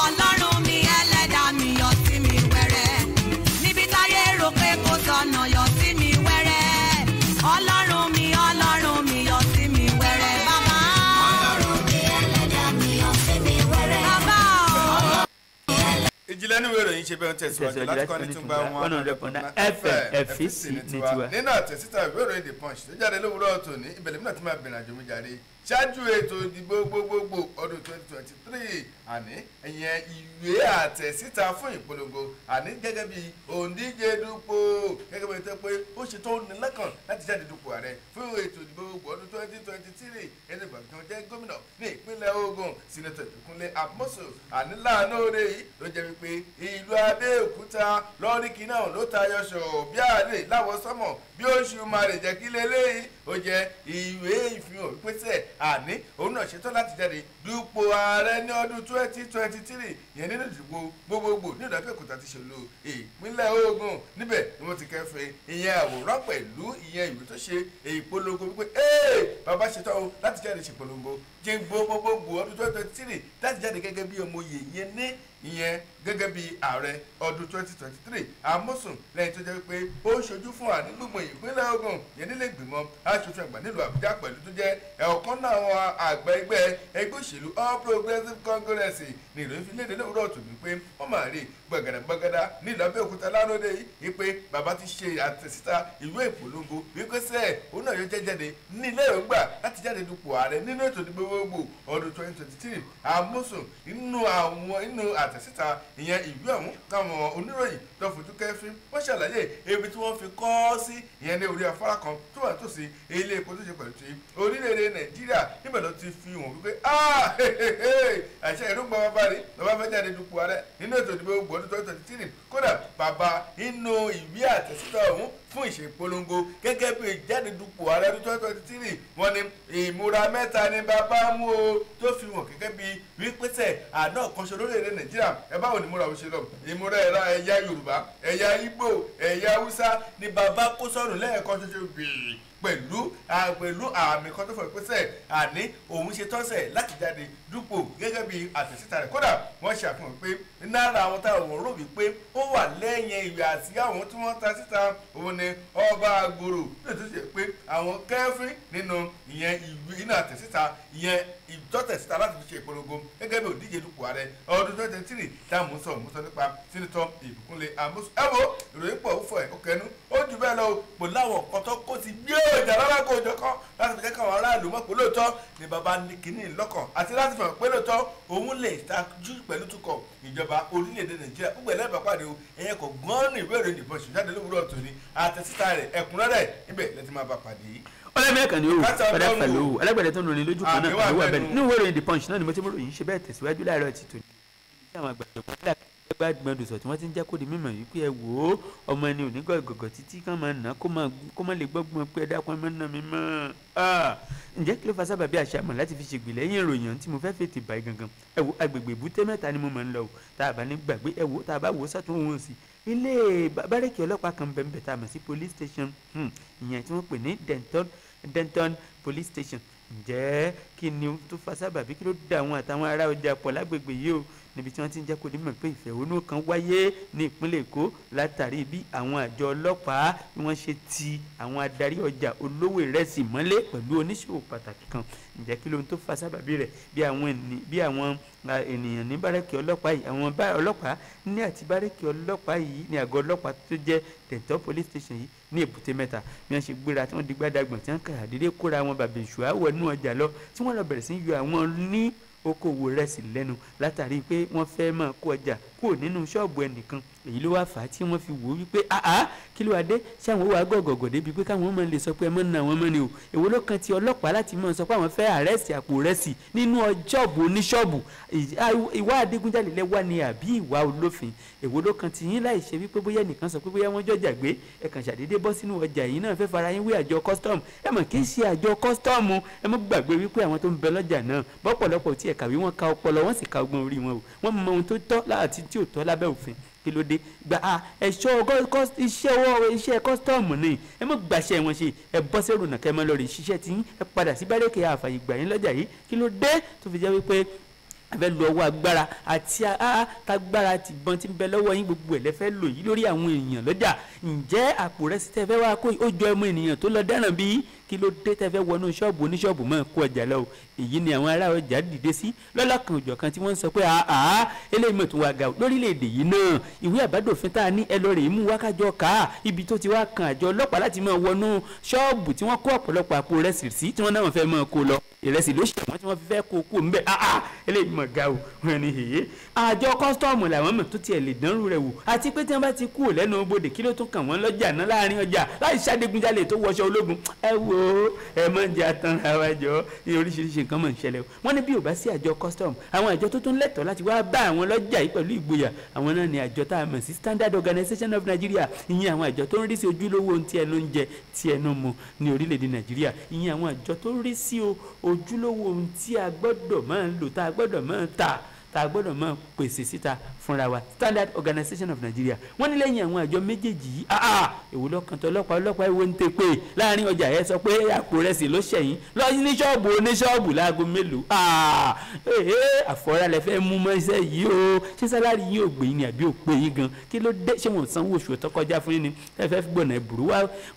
Ọlọ́run mi, ẹlẹ́dàá mi, yọ sí mi wẹ́rẹ́. Níbi táyé rò pé kò sọnà, yọ sí mi wẹ́rẹ́. Ọlọ́run mi, Ọlọ́run mi, yọ sí mi wẹ́rẹ́. Bàbá, Ọlọ́run mi ẹlẹ́dàá mi yọ sí mi wẹ́rẹ́. bàbá o. Ìjìnlẹ̀ nínú ìròyìn ṣe bẹ́ẹ̀ ń tẹ̀síwájú láti kọ́ ní túngbà 100.9 FM FCC ní tiwa. Nínú àtẹ̀síta ìwé ìròyìn The Punch tó jáde lówùúrọ̀ tòní, ìbẹ̀lẹ̀ mìíràn ti máa bẹ̀rẹ̀ àjò mi jáde ṣáájú ètò ìdìbò gbogbogbò ọdún 2023, àní ìyẹn ìwé àtẹ̀síta fún ìpolongo, àní gẹ́gẹ́ bí òǹdíje dupò, gẹ́gẹ́ bí tó pé ó ṣe tó ní lọ́kàn láti jáde dupò ààrẹ fún ètò ìdìbò gbogbo ọdún 2023, ẹni gbàgbọ́n jẹ́ gómìnà ní ìpínlẹ̀ Ògùn, Sínátọ̀ Ìbíkúnlé Àmọ́sù, àní láàánú òde yìí ló jẹ́ wípé ìlú Abẹ́òkúta lọ́ríkì náà ló tayọ ṣọ̀ bí àlè láwọ̀ sọ́mọ̀ bí oṣù máa lè jẹ́ kí lélẹ́yìí ó jẹ́ ìwé ìfihàn wípé sẹ́ àní òun náà ṣetán láti jáde dupò ààrẹ ní ọdún 2023 yẹn nínú ìdìbò gbogbogbò ní ìlú Abẹ́òkúta ti ṣèlú ìpínlẹ̀ Ògùn. Níbẹ̀ ni wọ́n ti kẹ́fẹ́ ìyẹn àwòrán pẹ̀lú ìyẹn ìwé tó ṣe ìpolongo wípé ee bàbá ṣetán o láti jáde ṣèpolongo jẹ́ gbogbogbò ọdún 2023 láti jáde gẹ́gẹ́ bí ọmọ oyè yẹn ní Ìyẹn gẹ́gẹ́ bí ààrẹ ọdún 2023. Amosun lẹ́yìn tó jẹ́ wípé ó ń ṣojú fún àní gbogbo ìpínlẹ̀ Ògùn yẹn nílé ìgbìmọ̀ aṣòfin àgbà nílùú Àbújá, pẹ̀lú tó jẹ́ ọ̀kan náà àwọn àgbà ẹgbẹ́ òṣèlú All Progressives Congress ní ìròyìn fi léde lówùúrọ̀ tòní pé wọ́n máa rí gbọ̀gàdàgbọ̀gàdà nílùú Abẹ́òkúta lánàá yìí pé bàbá ti ṣe àtẹ̀síta ìwé ìpolongo wípé sẹ́ẹ̀ òun náà yóò jẹ́ jáde ní ilé èròǹgbà láti jáde dupò ààrẹ nínú ètò ìdìbò gbogbogbò ọdún 2023. Amosun nínú àwọn nínú àtẹ̀síta ìyẹn ìwé ọ̀hún táwọn oníròyìn tó fojú kẹ́fín, wọ́n ṣàlàyé ibi tí wọ́n fi kọ́ ọ́ sí, ìyẹn ní orí afárá kan tó wà nítòsí ilé epo tó ṣe pẹ̀lú ti orílẹ̀-èdè Nàìjíríà. Níbẹ̀ ló ti fi hàn wípé àṣẹ èròǹgbà bàbá rí bàbá fẹ́ jáde dupò ààrẹ nínú ètò ìdìbò gbogbo ọdún 2023. Kódà bàbá inú ìwé àtẹ̀síta ọ̀hún fún ìṣèpolongo gẹ́gẹ́ bí ìjáde dupò ààrẹ ọdún 2023, wọ́n ní ìmúra mẹ́ta ni bàbá mú o tó fi hàn gẹ́gẹ́ bí wípésẹ̀ àná kan ṣe lórílẹ̀‐èdè Nàìjíríà. Ẹ báwo ni ìmúra òun ṣe lọ? Ìmúra ẹ̀yà Yorùbá, ẹ̀yà Ìgbò, ẹ̀yà Haúsá ni bàbá kó sọ́run lẹ́ẹ̀kan ṣoṣo bìí pẹ̀lú àmì kan tó fọ ìpèsè àní òun ṣe tọ́sẹ̀ láti jáde dúpò gẹ́gẹ́ bí àtẹ̀síta rẹ̀. Kódà wọ́n ṣàfihàn pé náírà àwọn táwọn rò wípé ó wà lẹ́yìn ìwé àti àwọn tí wọ́n ta síta òun ni ọba àgòrò lè tó ṣe pé àwọn kẹ́fín nínú ìyẹn ìwé inú àtẹ̀síta ìyẹn ìtọ́tẹ̀síta láti fi ṣe ìpolongo gẹ́gẹ́ bí òdíje dupò ààrẹ ọdún 2023 tá mò ń sọ mò ń sọ nípa sínítọ́ Ìbíkúnlé Amósùn. Ẹ wo ìròyìn pọ̀ ó fọ ẹ̀ ó kẹnu ó jù bẹ́ẹ̀ lọ pò láwọn nǹkan tó kó ti gbé ọjà rárá kó jọ kán láti fi jẹ́ káwọn aráàlú mọ̀ pé lóòótọ́ ni bàbá ní kínní lọ́kàn àti láti fi hàn pé lóòótọ́ òun lè tajú pẹ̀lú tukọ̀ ìjọba orílẹ̀-èdè Nàìjíríà. Gbogbo ẹlẹ́bàá pàdé o, ẹ̀yẹ kò gbọ́n ní ìwé ìròyìn ìbọn ṣùjáde lówùúrọ̀ tòní àtẹ̀síta rẹ̀ ẹ̀kúnrẹ́rẹ́ ibẹ̀ lẹ́tí máa bá pàdé. Ọlọ́mọ kan ni o padà pẹ̀lú o alágbẹ̀dẹ tó ń roni lójú kan náà pẹ̀lú abẹ́ni nínú ìwé ìròyìn The Punch náà ni mo ti mú ròyìn ṣe bẹ́ẹ̀ tẹ̀síwájú láàárọ̀ ti tòní. Àwọn àgbàdo gbàgbọ́dùsọ̀ tí wọ́n ti ń jẹ́ kó di mímọ̀ yìí pé ẹ wò ó, ọmọ ẹni ò ní gọ̀gọ̀gọ̀ títí kán máa nà kó má lè gbọ́gbọ́n pé ẹ dákun ẹ má nà mí mọ́. Ǹjẹ́ kí ló fa sábàbí àṣàmọ̀ láti fi ṣègbè lẹ́yìn ìròyìn tí mo fẹ́ fètè báyìí gangan? Ẹ wo agbègbè Èbúté Mẹ́ta ni mo máa ń lọ o, tá a bá ní gbàgbé ẹ wo tá a bá wò ó sọ́tún òun sí ilé bárẹ́kì ọlọ́pàá kan bẹ̀m̀bẹ̀ tá a mọ̀ sí police station, ìyẹn tí wọ́n pè ní Denton police station. Ǹjẹ́ kí ni tó fa sábàbí, kí ló dá àwọn àtàwọn ará ọjà pọ̀ lágbègbè yìí o, níbi tí wọ́n ti ń jẹ́ kó di mọ̀ pé ìfẹ̀hónú kan wáyé ní ìpínlẹ̀ Èkó látàrí bí àwọn àjọ ọlọ́pàá bí wọ́n ṣe ti àwọn adarí ọjà olówó ìrẹsì mọ́lé pẹ̀lú oníṣòwò pàtàkì kan. Ǹjẹ́ kí ló ń tó fa sábàbí rẹ̀ bí àwọn ènìyàn ní bárẹ́kì ọlọ́pàá yìí, àwọn ọlọ́pàá ní àti bárẹ́kì ọlọ́pàá yìí ní àgọ́ ọlọ́pàá tó jẹ́ Denton police station yìí ní Èbúté Mẹ́ta bí wọ́n ṣe gbéra tí wọ́n di gbádàgbọ̀n tí wọ́n kàrà dédé kóra wọn bàbá èṣù àwọ̀ inú ọjà lọ tí wọ́n lọ bẹ̀rẹ̀ sí yọ àwọn ní okòwò rẹsì lẹ́nu látàrí pé wọ́n fẹ́ máa kó ọjà kúrò nínú ṣọ́ọ̀bù ẹnìkan. Èyí ló wá fà á tí wọ́n fi wò ó wípé àá kí ló wá dé, ṣé àwọn wàá gọ̀gọ̀gọ̀ débi pé káwọn máa lè sọ pé ẹ mọ́ ní àwọn mọ́ ni o? Èwo ló kan ti ọlọ́pàá láti máa sọ pé àwọn fẹ́ àrẹ́sì àpò rẹsì nínú ṣọ́ọ̀bù oníṣọ́ọ̀bù? Ìwà adigunjalè lẹ́wà ni àbí ìwà olófin? Èwo ló kan ti yín láì ṣe wípé bóyá ẹnìkan sọ pé bóyá wọ́n jọjà gbé ẹ kàn ṣàdédé bọ́ sínú ọjà yìí náà fẹ́ fara yín wé àjọ custom? Ẹ mọ̀ kí í ṣe àjọ custom, ẹ mọ̀ gbàgbé wípé àwọn tó ń bẹ lọ́jà náà bọ́pọ̀lọpọ̀ tí ẹ kàwé wọn ka ọpọlọ wọn sì ka ọgbọ́n orí wọn o, wọ́n mọ ohun tó tọ́ láti tí ò tọ́ lábẹ́ òfin. Kí ló dé gba ẹ̀ṣọ́ iṣẹ́ kọ́sítọ́ọ̀mù ni ẹ mọ̀ gbàṣẹ wọn ṣe, ẹ bọ́ sẹ́rù nàkẹ́ mọ́ lórí ṣiṣẹ́ tí ẹ padà sí bárẹ́kì àfàyè gbà yín lọ́jà yìí. Kí ló dé tó fi jẹ́ wípé ẹ fẹ́ lu ọwọ́ agbára àti tágbára tìbọn tí ń bẹ lọ́wọ́ yín gbogbo ẹ̀ lẹ́fẹ́ lò yìí lórí àwọn èèyàn lọ́jà? Ǹjẹ́ àpò rẹ̀ sì tẹ́ fẹ́ wá kó ó jọ ọmọ ènìyàn tó lọ dáràn bí? Kí ló dé tẹ́ fẹ́ wọnú ṣọ́ọ̀bù oníṣọ́ọ̀bù máa kó ọjà lọ o? Èyí ni àwọn ará ọjà dìde sí lọ́lọ́kan òjọ̀kan tí wọ́n ń sọ pé àá eléyìí mọ̀ tó wá ga lórílẹ̀‐èdè yìí náà, ìwé àbádòfin tá a ní ẹ lọ rèé mú wákàjọ ká ibi tó ti wá kan àjọ ọlọ́pàá láti máa wọnú ṣọ́ọ̀bù tí wọ́n kó ọ̀pọ̀lọpọ̀ àpò rẹsì sí tí wọ́n náà fẹ́ máa kó lọ ìrẹsì ló ṣe wọ́n tí wọ́n fi fẹ́ kó kó ńbẹ́. Àá eléyìí mọ̀ ga o, wọ́n ní èyí àjọ kọ́sítọ́ọ̀mù làwọn mọ̀ tó tiẹ̀ lè dánrù rẹ̀ wò, àti pé tí wọ́n bá ti kú lẹ́nu bodè kí ló tún kàn wọ́n lọ́jà náà láàrin ọjà láì ṣàdégunjalè tó wọṣọ ológun? Ẹ wo ẹ mọ̀ ń jẹ́ atanra wa jọ, oríṣiríṣi nǹkan mọ̀ ń ṣẹlẹ̀ o. Wọ́n ní bí ò bá sí àjọ custom, àwọn àjọ tó tún lẹ́tọ̀ọ́ láti wá bá àwọn lọ́jà yìí pẹ̀lú ìgboyà àwọn náà ni àjọ tá a mọ̀ sí Standard Organization of Nigeria, ìyẹn àwọn àjọ tó ń rí sí ojúlówó ohun tí ẹnu ń jẹ tí ẹnu mu ní orílẹ̀-èdè Nàìjíríà, ìyẹn àwọn àjọ tó ń rí sí ojúlówó ohun tí a gbọ́dọ̀ máa ń lò tá a gbọ́dọ̀ máa tà tá a gbọ́dọ̀ máa pèsè síta fúnra wa, Standard Organization of Nigeria. Wọ́n ní lẹ́yìn àwọn àjọ méjèèjì yìí Èwo lọ́kàn tó ọlọ́pàá ọlọ́pàá ìwé ń tẹ pé láàrin ọjà ẹ sọ pé àpò rẹ̀ sì ló ṣẹ̀yìn lọ ní ṣọ́ọ̀bù oníṣọ́ọ̀bù láago mélòó. Àfọ̀rá lẹ fẹ́ mú mọ́ iṣẹ́ yìí o, ṣé sálárì yìí ò gbé yín ni àbí ò pé yín gan? Kí ló dé, ṣé wọn ò sanwó oṣù tó kọjá fún yín ni ẹ fẹ́ gbọ̀nà ẹ̀bùrú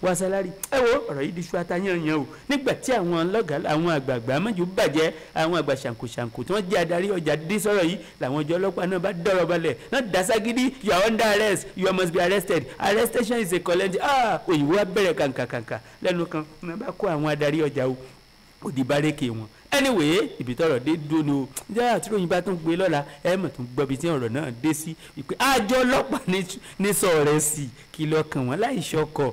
wá sálárì? Ẹ wo ọ̀rọ̀ yìí di ṣu atayanyan o. Nígbà tí àwọn lọ́gàá àwọn àgbààgbà mọ́jú bàjẹ́, àwọn àgbà ṣàǹkóṣàǹkó tí wọ́n jẹ́ adarí ọjà dé sọ̀rọ̀ yìí, làwọn ọjọ́ ọlọ́pàá náà bá dọ̀rọ̀ balẹ̀ náà dasagidi, you are under arrest, you must be arrested, arrestation is a collective. Òyìnbó wa bẹ̀rẹ̀ kàǹkàkàǹkà lẹ́nu kan náà bá kó àwọn adarí ọjà o, òdì bárẹ́kè wọn. Anyway, ibi tọ́rọ̀ dé dúró o, ǹjẹ́ àtúròyìn bá tún gbé lọ́la ẹ mọ̀ tún gbọ́ ibi tí ọ̀rọ̀ náà dé sí, ìpè àjọ ọlọ́pàá ní sọ̀rọ̀ sí kí lọ́kàn wọn láì ṣọkọ̀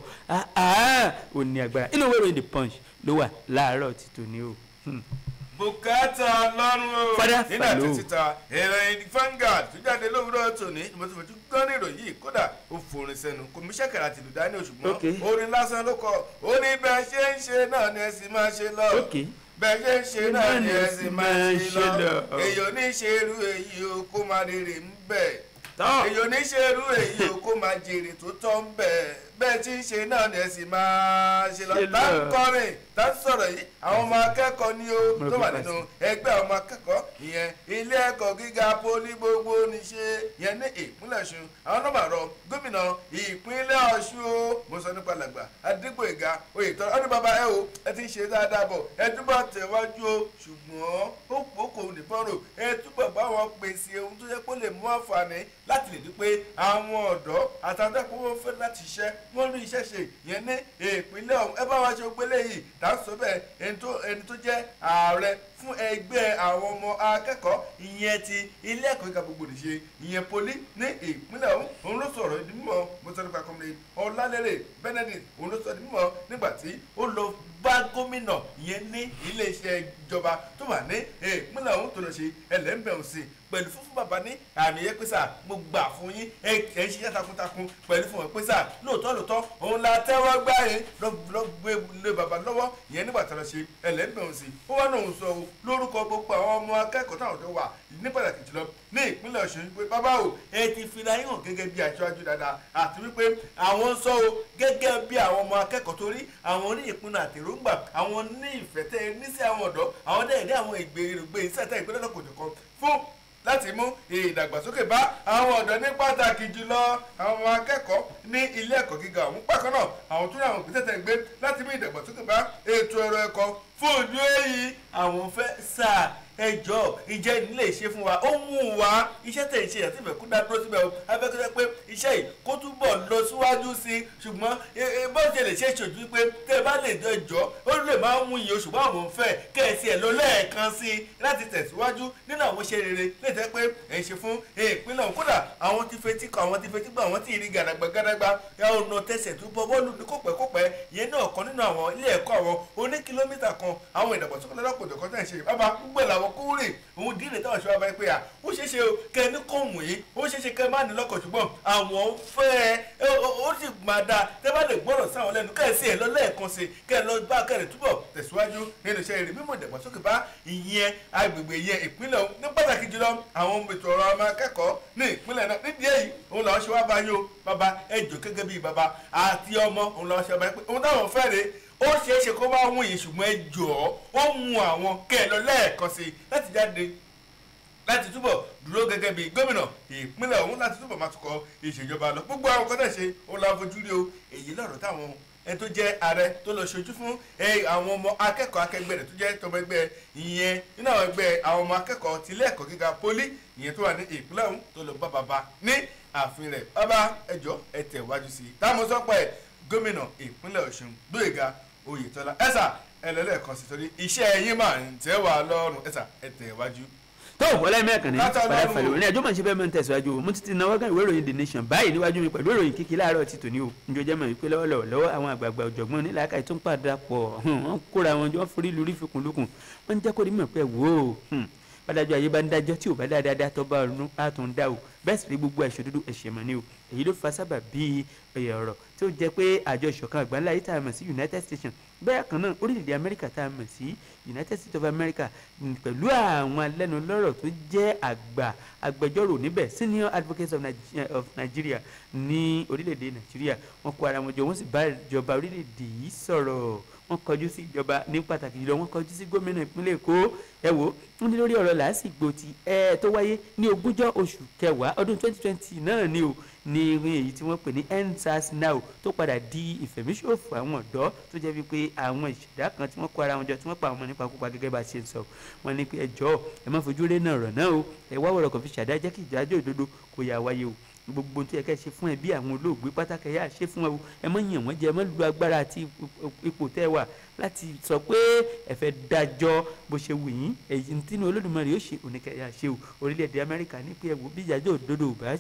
ò ní agbára. Inú ìwé ìròyìn The Punch ló wà láàárọ̀ ti tòní o. Bùkátà Ọlọ́run o, nínú àti títa ìròyìn Vanguard tó jáde lówùúrọ̀ tòní, mo ti fojú gán ní ìròyìn yìí, kódà ó forin sẹ́nu, kò mú ṣẹ̀kẹ̀rẹ̀ àti ìlú dání, ṣùgbọ́n orin lásán ló kọ. Ó ní bẹ́ẹ̀ ṣe ń ṣe náà ni ẹ sì máa ṣe lọ, bẹ́ẹ̀ ṣe ń ṣe náà ni ẹ sì máa ṣe lọ, èyí ò ní ṣe irú èyí o kó máa rèrè ń bẹ̀, èyí ò ní ṣe irú èyí o kó máa jèrè tó tọ́ ń bẹ̀, bẹ́ẹ̀ tí ń ṣe náà ni ẹ sì máa ṣe lọ. Tá ń kọrin, tá ń sọ̀rọ̀ yìí, àwọn ọmọ akẹ́kọ̀ọ́ ni ó tó wà nínú ẹgbẹ́ ọmọ akẹ́kọ̀ọ́ ìyẹn ilé ẹ̀kọ́ gíga poli gbogbo níṣe yẹn ní ìpínlẹ̀ Ọ̀ṣun. Àwọn nọ́mbà rọ gómìnà ìpínlẹ̀ Ọ̀ṣun o, mo sọ nípa làgbà Adégbóyèga Oyètọ́lá, ọdún bàbá ẹ o, ẹ ti ń ṣe dáadáa bọ̀, ẹ túbọ̀ tẹ̀wájú o, ṣùgbọ́n ó kò ní bọ́rò, ẹ túbọ̀ bá wọn pèsè ohun tó yẹ kó lè mú àǹfààní láti lè rí pé àwọn ọ̀dọ́ àtàwọn akẹ́kọ̀ọ́ fẹ́ láti ṣiṣẹ́, wọ́n rí iṣẹ́ ṣe yẹn ní ìpínlẹ̀ ọ̀hún. Ẹ bá wa ṣe gbélé yìí, tá a sọ bẹ́ẹ̀ ẹni tó jẹ́ ààrẹ fún ẹgbẹ́ àwọn ọmọ akẹ́kọ̀ọ́ ìyẹn ti ilé ẹ̀kọ́ gíga gbogbo nìṣe ìyẹn poli ní ìpínlẹ̀ ọ̀hún, òun ló sọ̀rọ̀ di mímọ̀. Mo sọ nípa Comrade Ọlálérè Benedict, òun ló sọ di mímọ̀ nígbà tí ó lọ bá gómìnà ìyẹn ní iléeṣẹ́ ìjọba tó wà ní ìpínlẹ̀ ọ̀hún tó lọ ṣe ẹlẹ́mbẹ̀rún sí pẹ̀lú fúnfún bàbá ní àmì yẹn pèsè mo gbà fún yín, ẹ ń ṣiṣẹ́ takuntakun pẹ̀lú fún wọn pèsè lóòótọ́ lóòótọ́ òun la tẹ́wọ́ gbá yín lọ́gbé lé bàbá lọ́wọ́ ìyẹn nígbà tó lọ ṣe ẹlẹ́mbẹ̀rún sí. Ó wá náà ń sọ o lórúkọ gbogbo àwọn ọmọ akẹ́kọ̀ọ́ táwọn tó wà ní pàtàkì jùlọ ní ìpínlẹ̀ Ọ̀ṣun pé bàbá o, ẹ ti fira yín hàn gẹ́gẹ́ bí aṣáájú dáadáa, àti wípé àwọn ń sọ o gẹ́gẹ́ bí àwọn ọmọ akẹ́kọ̀ọ́ torí àwọn ní ìpinnu àtèròǹgbà, àwọn ní ìfẹ́ tẹ́ ẹ ní sí àwọn ọ̀dọ́, àwọn dẹ̀ ní àwọn ìgbèrògbè iṣẹ́ tẹ́ ìpínlẹ̀ lọ́kọ̀ọ̀kan fún láti mú ìdàgbàsókè bá àwọn ọ̀dọ́ ní pàtàkì jùlọ àwọn akẹ́kọ̀ọ́ ní ilé ẹ̀kọ́ gíga ọ̀hún. Bákan náà àwọn tó ní àwọn ìgbésẹ̀ tẹ́ gbé láti mú ìdàgbàsókè bá ètò ẹ̀rọ ẹ̀kọ́ fún ìlú èyí, àwọn fẹ́ sáà ẹjọ́ ìjẹ́ nílé ṣe fún wa, ó mú wa iṣẹ́ tẹ̀ ń ṣe àti ìfẹ́ kó dá dúró síbẹ̀ o, abẹ́kọ́jẹ́ pé iṣẹ́ yìí kó túbọ̀ lọ síwájú sí i, ṣùgbọ́n bó ṣe lè ṣe ṣojú pé tẹ́ ẹ bá lè jọ ó lè máa mú iye oṣù báwọn fẹ́ kẹ́ẹ̀sì ẹ̀ lọ lẹ́ẹ̀kan sí i láti tẹ̀síwájú nínú àwọn iṣẹ́ rere lè tẹ́ pé ẹ̀ ń ṣe fún ìpínlẹ̀ ọ̀hún. Kódà àwọn ti fetí kọ, àwọn ti fetí gbọ́, àwọn ti rí gàdàgbà gàdàgbà ọ̀nà tẹ̀sẹ̀ tó bọ́ bọ́ọ̀lù ní kópẹ́kópẹ́ ìyẹn náà kan nínú àwọn ilé ẹ̀kọ́ àwọn oní kìlómítà kan, àwọn ìdàgbàsókè lọ́lọ́kọ̀ọ́jọ̀kan tẹ̀ ń ṣe bàbá gbogbo ẹ̀ làwọn kúrè òun dìrè táwọn ṣe wá báyìí pé à ó ṣeéṣe o kẹ ní kóhùn yìí, ó ṣeéṣe kẹ má ní lọ́kọ̀, ṣùgbọ́n àwọn fẹ́ ẹ ó sì máa dáa tẹ́ bá lè gbọ́rọ̀ sáwọn lẹ́nu kẹ́ ẹ sí ẹ lọ lẹ́ẹ̀kan sí kẹ́ ẹ lọ bá kẹ́ ẹ túbọ̀ tẹ̀síwájú nínú iṣẹ́ rere mímú ìdàgbàsókè bá ìyẹn agbègbè ìyẹn ìpínlẹ̀ ọ̀hún ní pàtàkì jùlọ àwọn ohun ètò ọ̀rọ̀ ọmọ akẹ́kọ̀ọ́ ní ìpínlẹ̀ náà. Nídìí èyí òun làwọn ṣe wá bá yín o bàbá ẹ jọ̀ọ́ gẹ́gẹ́ bíi bàbá àti ọmọ, òun làwọn ṣe wá bá yín pé òun táwọn fẹ́ rèé, ó ṣeé ṣe kó bá wùn yìí, ṣùgbọ́n ẹ jọ̀ọ́ ó mú àwọn kẹ́ ẹ lọ lẹ́ẹ̀kan sí i láti jáde láti túbọ̀ dúró gẹ́gẹ́ bí gómìnà ìpínlẹ̀ ọ̀hún láti túbọ̀ máa tukọ̀ ìṣèjọba lọ. Gbogbo àwọn kan tẹ̀ ṣe òun la fojú rí o. Èyí lọ̀rọ̀ táwọn ẹni tó jẹ́ ààrẹ tó lọ ṣojú fún àwọn ọmọ akẹ́kọ̀ọ́ akẹgbẹ́ rẹ̀ tó jẹ́ tọmọ ẹgbẹ́ ìyẹn nínú àwọn ẹgbẹ́ àwọn ọmọ akẹ́kọ̀ọ́ tilé ẹ̀kọ́ gíga poli ìyẹn tó wà ní ìpínlẹ̀ ọ̀hún tó lọ bá bàbá ní ààfin rẹ̀. Bàbá ẹjọ́ ẹ tẹ̀ wájú sí i. Táwọn sọ pé gómìnà ìpínlẹ̀ Ọ̀ṣun Gbóyèga Oyètọ́lá ẹ̀sà ẹlẹ́lẹ́kan sí torí iṣẹ́ ẹ̀yìn máa ń tẹ́ wà lọ́rùn ẹ̀sà ẹ tẹ̀ wájú. Tó wọlé mẹ́ẹ̀kan ní padà fàlẹ́ òní àjọ máa ń ṣe bẹ́ẹ̀ máa ń tẹ̀síwájú o. Mo ti náwó gan ìwé ìròyìn The Nation báyìí níwájú mi pẹ̀lú ìròyìn kíkí láàárọ̀ ti tòní o. Njọ jẹ́ mọ̀ wípé lọ́wọ́lọ́wọ́ àwọn àgbààgbà ọ̀jọ̀gbọ́n onílàákàyè tó ń padà pọ̀, wọ́n kóra wọn jọ forí lórí fikùn lukùn, wọ́n ń jẹ́ kó rí mọ̀ pé wò ó bádájọ́ ayé bá ń dájọ́ tí ò bá dáadáa tó bá ọ̀run á tún dá o, bẹ́ẹ̀ sì rí gbogbo àìṣòdodo ẹ̀ṣẹ̀ mọ̀ ni o. Èyí ló fa sábà bíi ọ̀rọ̀ tí ó jẹ́ pé àjọ ìṣọ̀kan àgbáńlá yìí tá a mọ̀ sí United States Bẹ́ẹ̀ kan náà, orílẹ̀-èdè Amẹ́ríkà tá a mọ̀ sí United States of America, pẹ̀lú àwọn alẹ́nulọ́rọ̀ tó jẹ́ àgbà agbẹjọ́rò níbẹ̀, Senior Advocates of Nigeria ní orílẹ̀-èdè Nàìjíríà, wọ́n kó ara wọn jọ, wọ́n sì bá ìjọba orílẹ̀-èdè yìí sọ̀rọ̀. Wọ́n kọjú sí ìjọba, ní pàtàkì jùlọ wọ́n kọjú sí gómìnà ìpínlẹ̀ Èkó. Ẹ wò wọ́n ní lórí ọ̀rọ̀ làásìgbò tí ẹ tó wáyé ní 20 oṣù kẹwàá ọdún 2020 náà ni o, ní èyí tí wọ́n pè ní EndSARS Now, tó padà di ìfẹ̀míṣòfò àwọn ọ̀dọ́, tó jẹ́ wípé àwọn ìṣẹ̀dá kan tí wọ́n kó ara wọn jọ, tí wọ́n pa àwọn ọmọ nípakúpa. Gẹ́gẹ́ bá a ṣe ń sọ, wọ́n ní pé ẹ jọ̀ọ́, ẹ má fojú rénà ọ̀rọ̀ náà o, ẹ wá wọ̀rọ̀ kàn fi ṣàdá, jẹ́ kí ìdájọ́ òdodo kó yà wáyé o. Gbogbo tó yẹ ká ṣe fún ẹbí àwọn olóògbé pátákì, yá ṣe fún ẹ o. Ẹ má yàn wọ́n jẹ, ẹ má lu agbára àti ipò tẹ́ wà láti sọ pé ẹ fẹ́ dájọ́ bó ṣe wù yín. Èyí tínú Olódùmarè yóò ṣe oníkẹyà ṣe o. Orílẹ̀-èdè Amẹ́ríkà ní pé ẹ wò, bí ìdájọ́ òdodo ò bá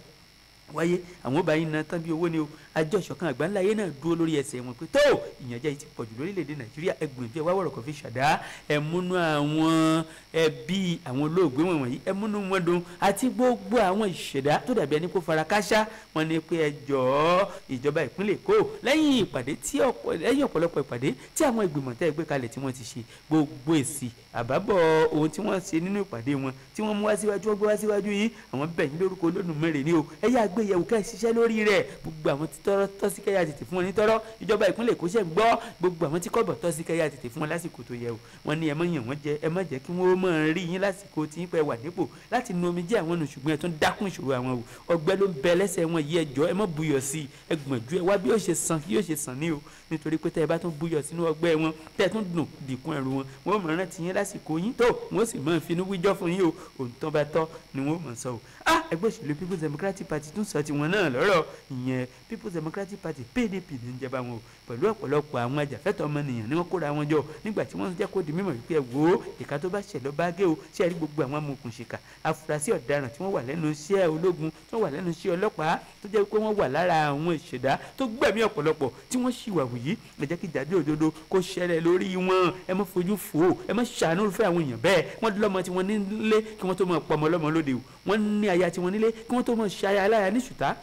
wáyé, àwọn ọba yín na tán bí owó ni o. Àjọ ìṣọ̀kan àgbáńláyé náà dúró lórí ẹsẹ̀ wọn pé tó ìyànjẹ yìí ti pọ̀jù lórílẹ̀‐èdè Nàìjíríà, ẹ gbìyànjú, ẹ wá wọ̀rọ̀ kan fi ṣàdá, ẹ múnú àwọn ẹbí àwọn olóògbé wọ̀nyí, ẹ múnú wọn dùn, àti gbogbo àwọn ìṣẹ̀dá tó dàbí ẹni kó fara káṣá. Wọn ní pé ẹ jọ̀ọ́, ìjọba ìpínlẹ̀ Èkó, lẹ́yìn ìpàdé tí ọ̀pọ̀ lẹ́yìn ọ̀pọ̀lọpọ̀ ìpàdé tí àwọn ìgbìmọ̀ tẹ́ ẹ gbé kalẹ̀ tí wọ́n ti ṣe, gbogbo èsì àbábọ̀ ohun tí wọ́n ṣe nínú ìpàdé wọn tí wọ́n mú wá síwájú, wọ́n gbé wá síwájú yín, àwọn bẹ̀ yín lórúkọ Olódùmarè ní o, ẹ yá gbé yẹ̀wò, kẹ́ ẹ ṣiṣẹ́ lórí rẹ̀. Gbogbo àwọn tí tọ́rọ́ tọ́ sí, kẹ́yà tètè fún wọn ní tọ́rọ́. Ìjọba ìpínlẹ̀ Èkó ṣe ń gbọ́, gbogbo àwọn tí kọ́bọ̀ tọ́ sí, kẹ́yà tètè fún wọn lásìkò tó yẹ o. Wọ́n ní ẹ má yàn wọ́n jẹ, ẹ má jẹ́ kí wọ́n máa rí yín lásìkò tí yín pẹ́ wà nípò láti nu omijé àwọn nù, ṣùgbọ́n ẹ tún dákún ìṣòro àwọn o. Ọgbẹ́ ló ń bẹ lẹ́sẹ̀ wọn yìí, ẹ jọ̀ọ́, ẹ má buyọ̀ sí i, ẹ gbọ̀njú, ẹ wá bí yóò ṣe san, yóò ṣe sàn ní o, nítorí pé tẹ́ ẹ bá tún buyọ̀ sínú ọgbẹ́ wọn, tẹ́ ẹ tún dùn dìkun ẹrù wọn, wọn ò mọ̀ rántí yín lásìkò yín tó, wọn ó sì máa finú wíjọ́ fún yín o. Òun tán bá tọ́ ni wọn ó mọ̀ sọ o. Ah, ẹgbẹ́ òṣèlú People's Democratic Party tún sọ tiwọn náà lọ́rọ̀. Ìyẹn People's Democratic Party, PDP ní ń jẹba wọn o, pẹ̀lú ọ̀pọ̀lọpọ̀ àwọn ajàfẹ́tọ̀ọ́ ọmọnìyàn ni wọ́n kóra wọn jọ nígbà tí wọ́n jẹ́ kó di mímọ̀ wípé ẹ wò ó, ìka tó bá ṣẹ̀ lọ bá gé o. Ṣe rí gbogbo àwọn amòòkùnṣìkà, afurasí ọ̀daràn tí wọ́n wà lẹ́nu iṣẹ́ ológun, tí wọ́n wà lẹ́nu iṣẹ́ ọlọ́pàá, tó jẹ́ pé wọ́n wà lára àwọn ìṣẹ̀dá tó gbẹ̀mí ọ̀pọ̀lọpọ̀ tí wọ́n ṣìwà wù yìí, ẹ jẹ́ kí ìdájọ́ òdodo kó ṣẹlẹ̀ lórí wọn. Ẹ má fojú fò ó, ẹ má ṣàánú irúfẹ́ àwọn èèyàn bẹ́ẹ̀. Wọ́n lọ́mọ tí wọ́n nílé kí wọ́n tó máa pọmọ lọ́mọ lóde o, wọ́n ní aya tí wọ́n nílé kí wọ́n tó máa ṣaya aláya ní ṣùtá,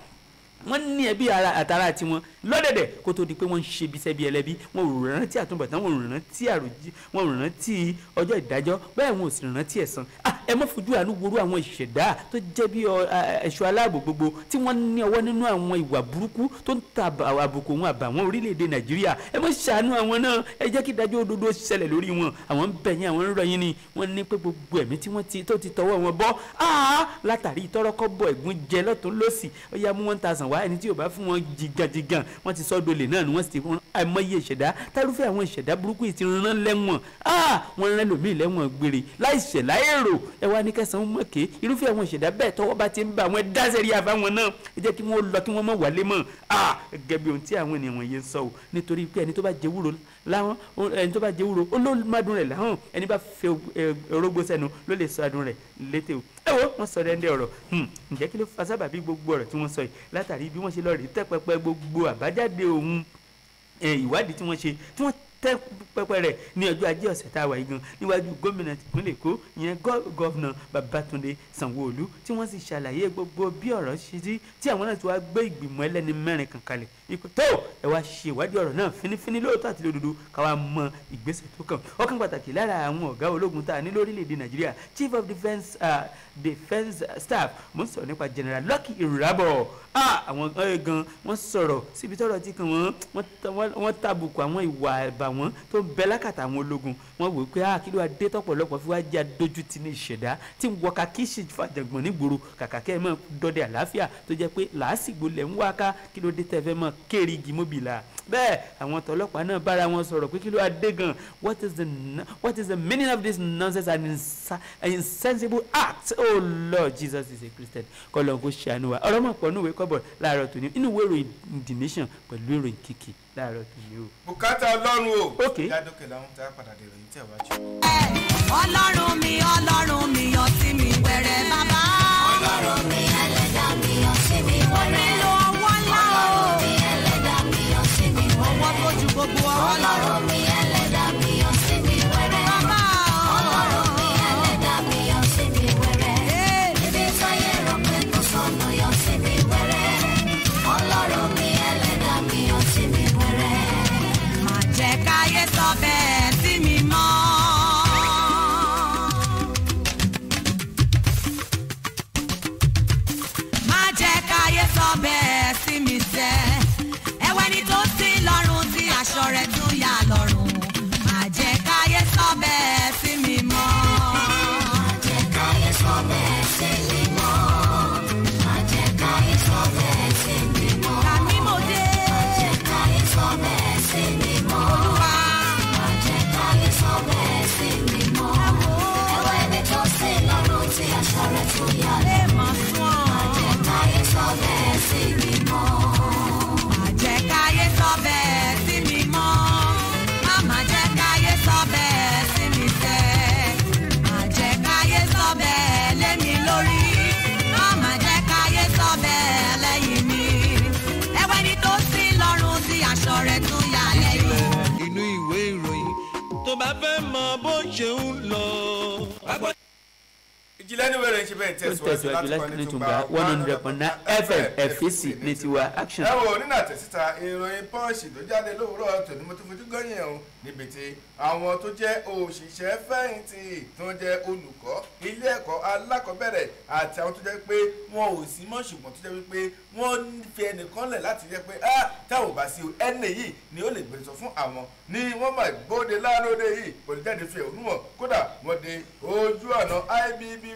wọ́n ní ẹbí ara àtàrà tiwọn lọ́dẹ̀dẹ̀ kó tó di pé wọ́n ń ṣe bíṣẹ́ bí ẹlẹ́bí. Wọn ò rántí àtúbọ̀tán, wọn ò rántí àròjì, wọn ò rántí ọjọ́ ìdájọ́, bẹ́ẹ̀ wọn ò sì rántí ẹ̀san. Ah, ẹ má fojú àánú worú àwọn ìṣẹ̀dá tó jẹ́ bí ẹ̀ṣọ́ aláàbò gbogbo tí wọ́n ní ọwọ́ nínú àwọn ìwà burúkú tó ń ta àbùkù wọn àbàwọ́n orílẹ̀-èdè Nàìjíríà. Ẹ má ṣàánú àwọn náà, ẹ jẹ́ kí ìdájọ́ òdodo ṣẹlẹ̀ lórí wọn. Àwọn ń bẹ̀ yín, àwọn ń rọ̀ yín ni. Wọ́n ní pé gbogbo ẹ̀mí tí wọ́n ti tó ti tọwọ́ wọn bọ́ látàrí ìtọ́rọ́kọ́bọ̀ ẹ̀gún jẹ lọ́tún lọ́sì, ó yá, mú 1,000 wá, ẹni tí yóò bá fún wọn jìgànjìgàn, wọ́n ti sọ́ dolè náà ni. Wọ́n sì ti fún àìmọye ìṣẹ̀dá tárúfẹ́ àwọn ìṣẹ̀dá burúkú yìí ti rán lẹ́wọ̀n. Wọ́n rán lòmíì lẹ́wọ̀n gbére láìṣẹ̀ láìrò. Ẹ wá ní kẹsàn-án mọ̀ké irúfẹ́ àwọn ìṣẹ̀dá bẹ́ẹ̀, tọwọ́ bá ti ń bá àwọn dáṣẹ́rí àfáwọn náà, ẹ jẹ́ kí wọ́n lọ, kí wọ́n mọ̀ wálé mọ́. Gẹ́gẹ́ bí ohun tí àwọn ènìyàn wọ̀nyí ń sọ o, nítorí pé ẹni tó bá jẹ wúro láwọn, ẹni tó bá jẹ wúro ó ló má dùn rẹ̀ láhùn, ẹni bá fẹ́ orógbó sẹ́nu ló lè sọ adùn rẹ̀ létè o. Ẹ wo, wọ́n sọ dẹ́ndẹ́ ọ̀rọ̀. Ǹjẹ́ kí ló fa sábàbí gbogbo ọ̀rọ̀ tí wọ́n sọ yìí? Látàrí bí wọ́n ṣe lọ rí tẹ́ pẹpẹ gbogbo àbájáde ohun ìwádìí tí wọ́n ṣe, tí wọ́n tẹ́ pẹpẹ rẹ̀ ní ọjọ́ ajé ọ̀sẹ̀ tá a wà yìí gan níwájú gómìnà tìpínlẹ̀ Èkó, ìyẹn governor Babátúndé Sanwó-Olú, tí wọ́n sì ṣàlàyé gbogbo bí ọ̀rọ̀ ṣe rí, tí àwọn náà ti wá gbé ìgbìmọ̀ ẹlẹ́ni mẹ́rin kan kalẹ̀ ipò tó ẹ wá ṣe ìwádìí ọ̀rọ̀ náà fínífíní lóòótọ́ àti lódodo, káwa mọ ìgbésẹ̀ tó kàn. Ọ̀kan pàtàkì lára àwọn ọ̀gá ológun tá a ní lórílẹ̀‐èdè Nàìjíríà, Chief of Defence Staff, mo ń sọ̀rọ̀ nípa General Lucky Irabor. Àwọn gan wọ́n sọ̀rọ̀ síbi tọ́rọ̀ ti kàn wọ́n, wọ́n tàbùkù àwọn ìwà àbàwọ́n tó ń bẹ lákàtà àwọn ológun. Wọ́n wò ó pé kí ló wá dé tọ́pọ̀lọpọ̀ fi wá jẹ́ adójútì ní ìṣẹ̀dá tí ń wọka kí sì fàjàngbọ̀n nígboro, kàkà kẹ́ ẹ mọ̀ dọdẹ àlàáfíà, tó jẹ́ pé làásìgbò lẹ̀ ń wá ká? Kí ló dé tẹ́ fẹ́ mọ̀ kéré igi mọ́bìlà bẹ́ẹ̀? Àwọn tọlọ́pàá náà bára wọn sọ̀rọ̀ pé kí ló wá dé gan? What is the meaning of this nonsense and insensible act? Oh Lord Jesus is a Christian. Kọ́lọ́n kó ṣàánú wa. Ọ̀rọ̀ mọ̀ pọ̀ nínú ìwé kọ́bọ̀ láàárọ̀ tòní, inú ìwé ìròyìn The Nation pẹ̀lú ìròyìn Kìkì láàárọ̀ tòní o. Bùkátà Ọlọ́run o. Ok. Ìyá-dókè làwọn tá a padà dé ìròyìn tí ẹ wájú. Ọlọ́run mi, Ọlọ́run mi, yọ sí mi wẹ̀rẹ̀ bàbá. Ọlọ́run mi, ẹlẹ́dàá mi, yọ sí mi wẹ́rẹ́. Nílò ọwọ́ ńlá o. Ọlọ́run mi, ẹlẹ́dàá mi, yọ sí mi Ọwọ́ wẹ́rẹ́. tó ju gbogbo ọwọ́ lọ. Ọlọ́run mi, ẹlẹ́dàá mi, yọ sí mi wẹ́rẹ́. Bàbá o. Ọlọ́run mi, ẹlẹ́dàá mi, yọ sí mi wẹ́rẹ́. Ibi táyé rò pé kò sọnù, yọ sí mi wẹ́rẹ́. Ọlọ́run mi, ẹlẹ́dàá mi, yọ sí mi wẹ́rẹ́. Má jẹ́ káyé sọ ṣe ń lọ. Ìjìnlẹ̀ ní wẹ̀rẹ̀ ń ṣe bẹ́ẹ̀ tẹ̀síwájú láti ní Tùngbà 100.9 FM FEC ní tiwa action. Ẹ wo nínú àtẹ̀síta ìròyìn Punch tó jáde lówùúrọ̀ tòní, mo tún fojú gọ́yìn ẹ̀hún níbi tí àwọn tó jẹ́ òṣìṣẹ́ fẹ̀yìntì tó jẹ́ olùkọ́ ilé ẹ̀kọ́ alákọ̀ọ́bẹ̀rẹ̀ àti àwọn tó jẹ́ pé wọn ò sí mọ́, ṣùgbọ́n tó jẹ́ wípé wọ́n fi ẹnìkan lẹ̀ láti jẹ́ pé táwọn ò bá sí o, ẹni yìí ni ó lè gbèrè sọ fún àwọn ni wọ́n máa gbóde láàárọ̀ yìí pẹ̀lú jáde fi ẹ̀hónú hàn. Kódà wọ́n dé ojú ọ̀nà IBB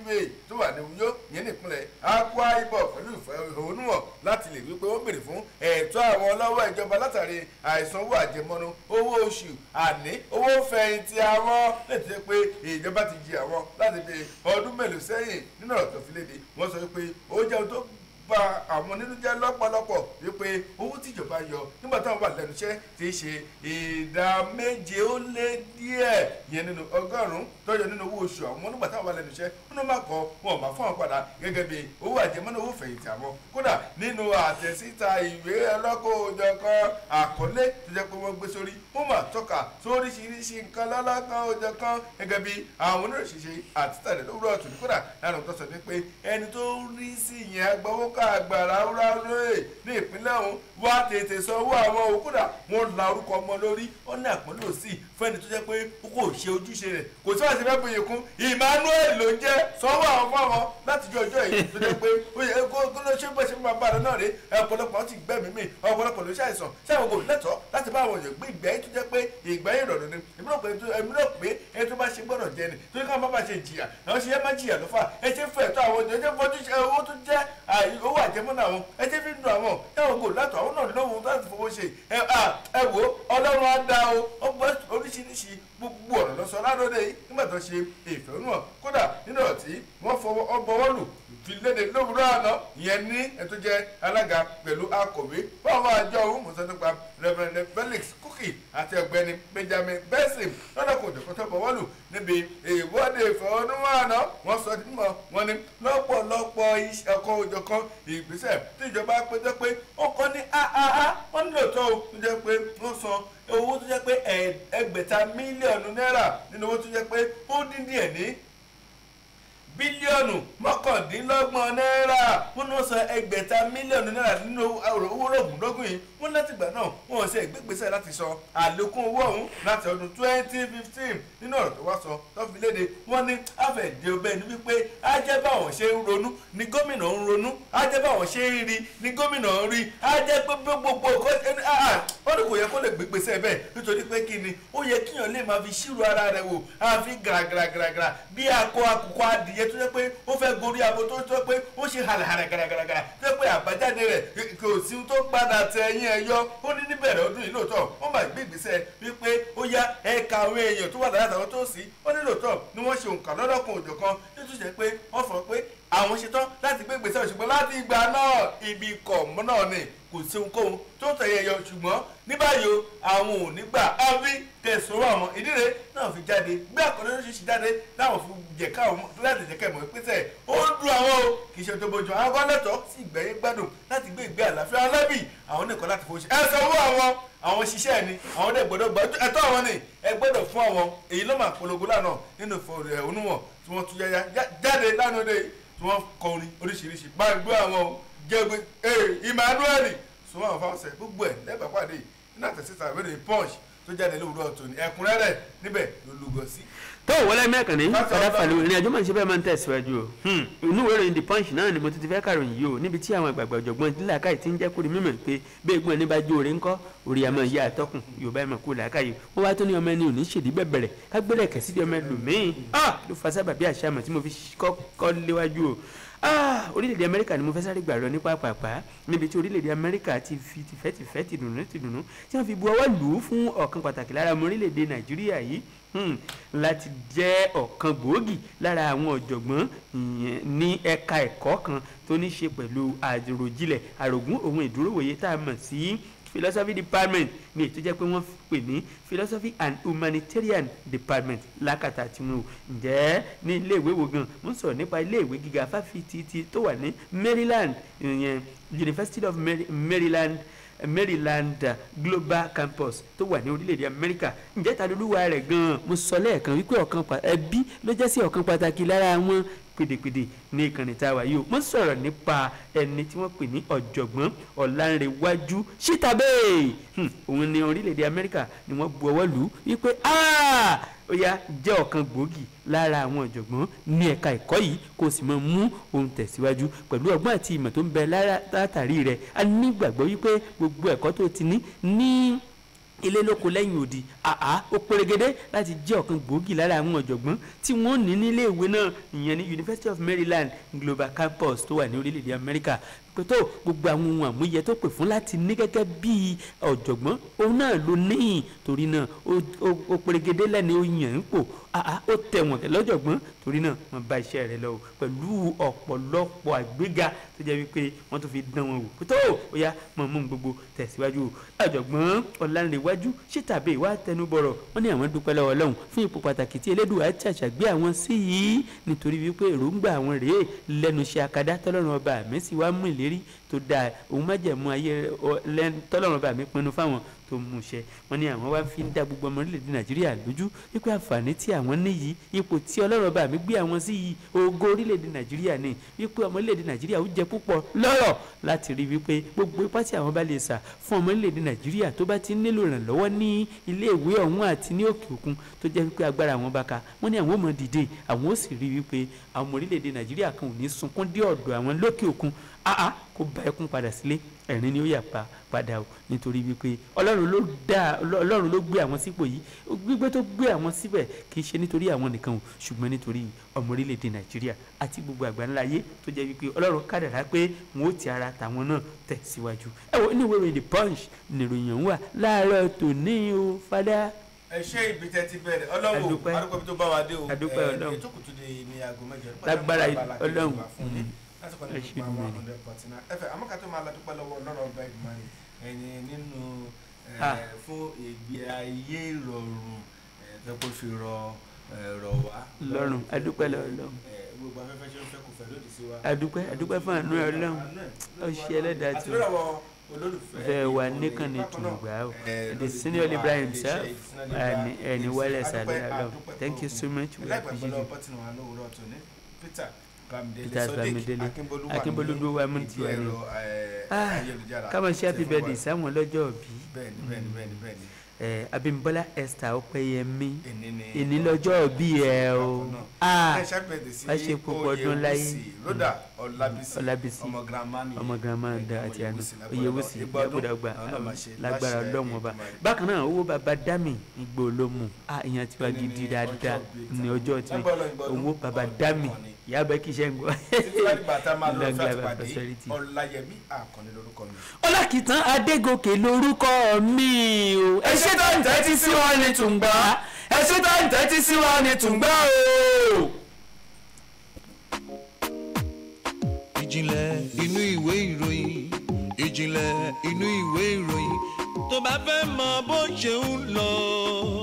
tó wà ní Uyo yẹn nípínlẹ̀ Akwa Ibom pẹ̀lú ìfẹ̀hónú hàn láti lè wípé wọ́n béèrè fún ẹ̀tọ́ àwọn lọ́wọ́ ìjọba látàrí àìsanwó àjẹmọ́nú owó oṣù àní owó fẹ̀yìntì àwọn, láti jẹ́ pé ìjọba ti jí àwọn láti fi ọdún mélòó sẹ́yìn. Nínú ọ̀rọ̀ tó fi léde, wọ́n sọ wípé ó jẹ́ ohun tó bà àwọn nínú jẹ́ lọ́pọ̀lọpọ̀ wípé owó tíjọba yọ nígbà táwọn wà lẹ́nu iṣẹ́ ti ṣe 7% ó lé díẹ̀ yẹn nínú 100 tó yọ nínú owó oṣù àwọn nígbà táwọn wà lẹ́nu iṣẹ́. Wọn máa kọ́ wọn máa fún àwọn padà gẹ́gẹ́ bí owó àjẹmọ́nú owó fẹ̀yìntì àwọn. Kódà nínú àtẹ̀síta ìwé ọlọ́kọ̀-òjọ̀kan àkọlé tó jẹ́ pé wọ́n gbé sórí, wọ́n máa tọ́ka sóríṣiríṣi nǹkan lọ́lọ́kan-òjọ̀kan gẹ́gẹ́ bí àwọn oníròṣìṣẹ́ àtìtàlẹ̀ lówùrọ̀ ọ̀tún. Kódà lára tó sọ ní pé ẹni tó rí sí ìyẹn agbowó àgbàrá rárá ní ìpínlẹ̀ ọ̀hún wá tètè sanwó àwọn o. Kódà wọ́n la orúkọ ọmọ lórí, ó ní àpọ́nlé òsì fún ẹni tó jẹ́ pé ó kò ṣe ojúṣe rẹ̀, kò sí àṣẹ fẹ́ bóyè kún Emmanuel ló ń jẹ́ sanwó àwọn fún àwọn láti jọ ọjọ́ yìí tó jẹ́ pé ó yẹ kó ló ṣe bó ṣe máa bá a lọ náà rí. Ọ̀pọ̀lọpọ̀ ti gbẹ́mìí mì, ọ̀pọ̀lọpọ̀ ló ṣàìsàn, ṣáà kò lẹ́tọ̀ọ́ láti bá àwọn èèyàn gbé ìgbẹ́ tó jẹ́ pé ìgbẹ́ ìrọ̀rùn ni. Èmi rò pé ẹni tó bá ṣe gbọ́dọ̀ jẹ ni torí káwọn bá bá ṣe jìyà àwọn ṣe yẹ má jìyà ló fà ẹ ṣe fẹ́ ẹ̀tọ́ àwọn èèyàn, ẹ ṣe fojú ṣe owó tó jẹ́ owó àjẹmọ́nà àwọn, ẹ ṣe fi dùn àwọn táwọn kò látọ̀ àwọn náà lóhun láti fowó ṣe. Ẹ wò Ọlọ́run á dá o, ó gbọ́ oríṣiríṣi gbogbo ọ̀rọ̀ lọ sọ lánàá yìí nígbà tó ṣe ìfẹ̀hónúhàn. Kódà nínú ọ̀rọ̀ tí wọ́n fọwọ́ ọbọwọ́ lù fi léde lówùúrọ̀ àná ìyẹn ní ẹ tó jẹ́ alága pẹ̀lú akọ̀wé fáwọn àjọ òun mọ̀sán nípa Reverend Felix Kuki àti ọ̀gbẹ́ni Benjamin Benson lọ́dọ̀ kò jọ̀kọ́ tó bọ̀wọ́ lù níbi ìwọ́de ìfẹ̀hónúhàn àná. Wọ́n sọ mímọ́ wọn ní lọ́pọ̀lọpọ̀ ọkọ̀ òjọ̀kan ìgbésẹ̀ tí ìjọba péjọ pé ó kọ́ ní ááá wọ́n nílò tó o tó jẹ́ pé wọ́n san owó tó jẹ́ pé 600 mílíọ̀nù náírà nínú owó tó jẹ́ pé ó dín díẹ̀ ní bílíọ̀nù 29 náírà. Wọ́n ní wọ́n san 600 mílíọ̀nù náírà nínú owó rògùnrógùn yìí. Wọ́n láti gbà náà wọ́n ṣe ìgbégbèsè láti san àlékún owó ọ̀hún láti ọdún 2015. Nínú ọ̀rọ̀ tó wá sọ tó fi léde, wọ́n ní àfẹ̀dé ọbẹ̀ ni wípé á jẹ́ báwọn ṣe ń ronú ni gómìnà ń ronú, á jẹ́ báwọn ṣe ń rí ni gómìnà ń rí, á jẹ́ pé gbogbo ó ní kò yẹ kó lè gbégbèsè bẹ́ẹ̀ nítorí pé kí ni ó yẹ kíyàn lè máa fi ṣírò ara rẹ̀ wò àfi gàràgàràgàrà bí akọ àkùkọ adìyẹ tó jẹ́ pé ó fẹ́ gorí abo tó jẹ́ pé ó ṣe hàlàhàlà gàràgàrà tó jẹ́ pé àbájáde rẹ̀ kò sí tó padà tẹ ẹ̀yìn ẹ̀ yọ. Ó ní níbẹ̀rẹ̀ ọdún yìí lóòótọ́ wọ́n máa gbé ìgbésẹ̀ wípé ó yá ẹ̀ka àwọn èèyàn tó wà lára àtàwọn tó sí. Ó ní lóòótọ́ ni wọ́n ṣe òǹkà lọ́lọ́kan òjọ̀kan nítorí jẹ́ pé wọ́n fọ̀ pé àwọn ṣetán láti gbé ìgbésẹ̀, ṣùgbọ́n láti ìgbà náà ibi kọ̀ mọ́ náà ni kò sí ohunkóhun tó tẹ̀yẹ yọ. Ṣùgbọ́n ní báyìí o àwọn ò ní gbà ábí tẹ̀sán àwọn ìdílé náà fi jáde gbé àkọlé lóṣìṣì jáde láwọn fi jẹ́ káwọn láti jẹ́ kẹ́mọ̀ ìpínlẹ̀ ó ń dùn àwọn o kì í ṣe tó bójú àwọn akọ́lẹ́tọ̀ sí ìgbẹ́yẹ gbádùn láti gbé ìgbé àlàáfíà alábì àwọn nìkan láti fowó ṣe ẹ sanwó àwọn àwọn ṣiṣẹ́ ni àwọn dẹ̀ gbọ́dọ̀ gbà ẹ̀tọ́ àwọn ni ẹ gbọ́dọ̀ fún àwọn. Èyí ló máa polongo lánàá nínú ìfọ̀hónúhàn tí wọ́n tún yáyá jáde lánàá dé tí wọ́n kọrin oríṣiríṣi bá gbé àwọn jẹ́gbé Emmanuel sọ àwọn fáwọn gbogbo ẹ̀ lẹ́gbàá pàdé nínú àtẹ̀síta ìwé ìròyìn Punch tó jáde lówùúrọ̀ tòní ẹ̀kúnrẹ́rẹ́ níbẹ̀ ló lúgọ sí. Tó wọlé mẹ́kànnì padà pẹ̀lú ìrìn àjò máa ń ṣe bẹ́ẹ̀ máa ń tẹ̀síwájú o. Inú ìwé ìròyìn The Punch náà ni mo ti fẹ́ kàròyìn yìí o, níbi tí àwọn àgbààgbà ọ̀jọ̀gbọ́n làákàyè ti ń jẹ́ kórè mímọ̀ pé bí egun ẹni bá jó orí ńkọ́ orí àmọ́ ìyá àtọkùn Yorùbá ẹ̀mọ̀ kú làákàyè. Wọ́n wá tó ní ọmọ ẹni ò ní ṣèdí bẹ̀bẹ̀rẹ̀ kágbélẹ̀ kẹ̀sí di ọmọ ẹlòmíín ló fa sábàbí àṣà àmọ̀ tí mo fi kọ́ léwájú o. Orílẹ̀-èdè Amẹ́ríkà ni mo fẹ́ sáré gbà lọ ní pàápàá, níbi tí orílẹ̀-èdè Amẹ́ríkà ti fi tìfẹ́tìfẹ́ tìdùnnú tìdùnnú tí wọ́n fi bu ọwọ́ lù ú fún ọ̀kan pàtàkì lára ọmọ orílẹ̀-èdè Nàìjíríà yìí láti jẹ́ ọ̀kan gbòógì lára àwọn ọ̀jọ̀gbọ́n ní ẹ̀ka ẹ̀kọ́ kan tó ní ṣe pẹ̀lú àròjinlẹ̀ àrògún ohun ìdúróòye tá a mọ̀ sí philosophy department ní èyí tó jẹ́ pé wọ́n pè ní philosophy and humanitarian department lákàtà tiwọn o. Ǹjẹ́ ní iléèwé wo gan mo ń sọ̀rọ̀ nípa iléèwé gíga fáfitì tó wà ní Maryland, ìyẹn University of Maryland Maryland Global Campus tó wà ní orílẹ̀-èdè Amẹ́ríkà. Ǹjẹ́ ta lolúwa rẹ̀ gan-an? Mo sọ lẹ́ẹ̀kan wípé ọ̀kan ẹbí ló jẹ́ sí ọ̀kan pàtàkì lára wọn pèdèpèdè ní ìkànnì tá a wà yìí o. Mo ń sọ̀rọ̀ nípa ẹni tí wọ́n pè ní ọ̀jọ̀gbọ́n Ọ̀lànrewájú Ṣítàbé. Òun ní orílẹ̀-èdè Amẹ́ríkà ni wọ́n bu ọwọ́ lù ú wípé ó yá jẹ́ ọ̀kan gbòógì lára àwọn ọ̀jọ̀gbọ́n ní ẹ̀ka ẹ̀kọ́ yìí, kó sì máa mú ohun tẹ̀síwájú pẹ̀lú ọgbọ́n àti ìmọ̀ tó ń bẹ látàrí rẹ̀. A nígbàgbọ́ wípé gbogbo ẹ̀kọ́ tó ti ní ní ilé lóko lẹ́yìn odi àá ó pérégedé láti jẹ́ ọ̀kan gbòógì lára àwọn ọ̀jọ̀gbọ́n tí wọ́n ní nílé ìwé náà, ìyẹn ní University of Maryland Global Campus tó wà ní orílẹ̀-èdè Amẹ́ríkà. Pé tó gbogbo àwọn ohun àmúyẹ tó pè fún láti ní gẹ́gẹ́ bí ọ̀jọ̀gbọ́n òun náà ló ní, torí náà ó pérégedé lẹ́ni ó yàn ń pò àá ó tẹ̀wọ̀n lọ́jọ̀gbọ́n, torí náà wọ́n bá iṣẹ́ rẹ̀ lọ pẹ̀lú ọ̀pọ̀lọpọ̀ àgbéga tó jẹ́ wípé wọ́n tún fi dán wọn wò. Pé tó ó yá mọ̀ mú gbogbo tẹ̀síwájú. Ọ̀jọ̀gbọ́n Ọ̀lànrewájú Ṣítàbé wá tẹnubọ̀rọ̀, wọ́n ní àwọn dúpẹ́ lọ́wọ́ Ọlọ́run fún ipò pàtàkì tí Elédùà ṣàṣà gbé àwọn sí yìí, nítorí wípé èròǹgbà àwọn rèé lẹ́nu iṣẹ́ akadá tọ́lọ́run ọba mi sì wá mú ìlérí tó dáa òun májẹ̀mú ayé tọ́lọ́run ọba mi pinnu fáwọn tó mú ṣẹ. Wọ́n ní àwọn wá fi ń dá gbogbo ọmọ orílẹ̀-èdè Nàìjíríà lójú wípé àǹfààní tí àwọn ní yìí, ipò tí Ọlọ́run ọba mi gbé àwọn sí yìí, ògo orílẹ̀-èdè Nàìjíríà ni, wípé ọmọ orílẹ̀-èdè Nàìjíríà ó jẹ púpọ̀ lọ́rọ̀ láti rí wípé gbogbo ipá tí àwọn bá lè sà fún ọmọ orílẹ̀-èdè Nàìjíríà tó bá ti nílò ìrànlọ́wọ́ ní ilé ìwé ọ̀hún àti ní òkè òkun tó jẹ́ wípé agbára àwọn bá ka, wọ́n ní àwọn ò mọ̀ dìde, àwọn ó sì rí wípé àwọn ọmọ orílẹ̀-èdè Nàìjíríà kan ò ní sunkún dé ọ̀dọ̀ àwọn lókè òkun, àá kó bá ẹkún padà sílé, ẹ̀rín ni ó yà pa padà o, nítorí wípé Ọlọ́run ló dá, Ọlọ́run ló gbé àwọn sípò yìí. Gbígbé tó gbé àwọn síbẹ̀ kì í ṣe nítorí àwọn nìkan o, ṣùgbọ́n nítorí ọmọ orílẹ̀-èdè Nàìjíríà àti gbogbo àgbáńlá ayé tó jẹ́ wípé Ọlọ́run kádàrá pé wọn ó ti ara tàwọn náà tẹ̀síwájú. Ẹ wo inú ìwé ìròyìn The Punch nìròyìn ọ̀hún wà láàárọ̀ tòní o. Fadá ẹ ṣe ibi tẹ́ ti bẹ̀rẹ̀ Ọlọ́run adúpẹ́ tó bá wa dé o. Ètò kùtù di ní aago 8 lágbára Ọlọ́run láti kọ́ ní gbogbo àwọn ọ̀dọ́ pọ̀tínà ẹ̀fẹ̀ amọ́kàtó máa la dúpẹ́ lọ́wọ́ Ọlọ́run ọba Èdùmàrè ẹni nínú fún ìgbé ayé ìrọ̀rùn tó kó fi rọ̀ wá lọ́rùn. Adúpẹ́ lọ́wọ́ Ọlọ́run, gbogbo afẹ́fẹ́ ṣe ń fẹ́ kò fẹ́ lòdì sí wa. Adúpẹ́ fún àánú Ọlọ́run, ó ṣe ẹlẹ́dàá tí olólùfẹ́ wa níkànnì Tùngbà o. The senior Libra himself ẹni wálé sàlẹ̀ lọ. Thank you so much, we appreciate you. Peter Bamidele Akínbólú wa mú tiwa ni ká máa ṣe happy birthday sáwọn ọlọ́jọ́ òbí. Abímbọ́lá Esther Ọpẹ́yẹmí, èní lọ́jọ́ òbí ẹ o, wá ṣe púpọ̀ ọdún láyé. Ọlábísí ọmọ girama àti àná Oyèwùsì gbàgbọ́dọ̀gba lágbára Ọlọ́run ọba. Bákan náà owó bàbá dami igbó olómù, ìyẹn tiwa gidi dáadáa ní ọjọ́ tí owó bàbá dami ìyá bẹ́ẹ̀ kì í ṣe ń gbọ́. Ọláyẹmí Àkànní lórúkọ mi. Ọlákìtàn Adégòkè lórúkọ mi o. Ẹ ṣé tó ń tẹ́tí sí wa ní Tùngbà, ẹ ṣé tó ń tẹ́tí sí wa ní Tùngbà o. Ìjìnlẹ̀ inú ìwé ìròyìn, ìjìnlẹ̀ inú ìwé ìròyìn, tó bá fẹ́ mọ bó ṣe ń lọ.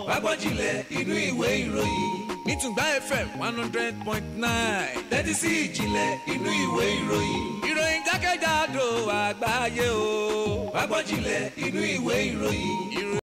Wá gbọ́ jìnlẹ̀ inú ìwé ìròyìn ní Tùngbà FM 100.9. Tẹ́tí sí ìjìnlẹ̀ inú ìwé ìròyìn. Ìròyìn jákèjádò àgbáyé o. Wá gbọ́ jìnlẹ̀ inú ìwé ìròyìn.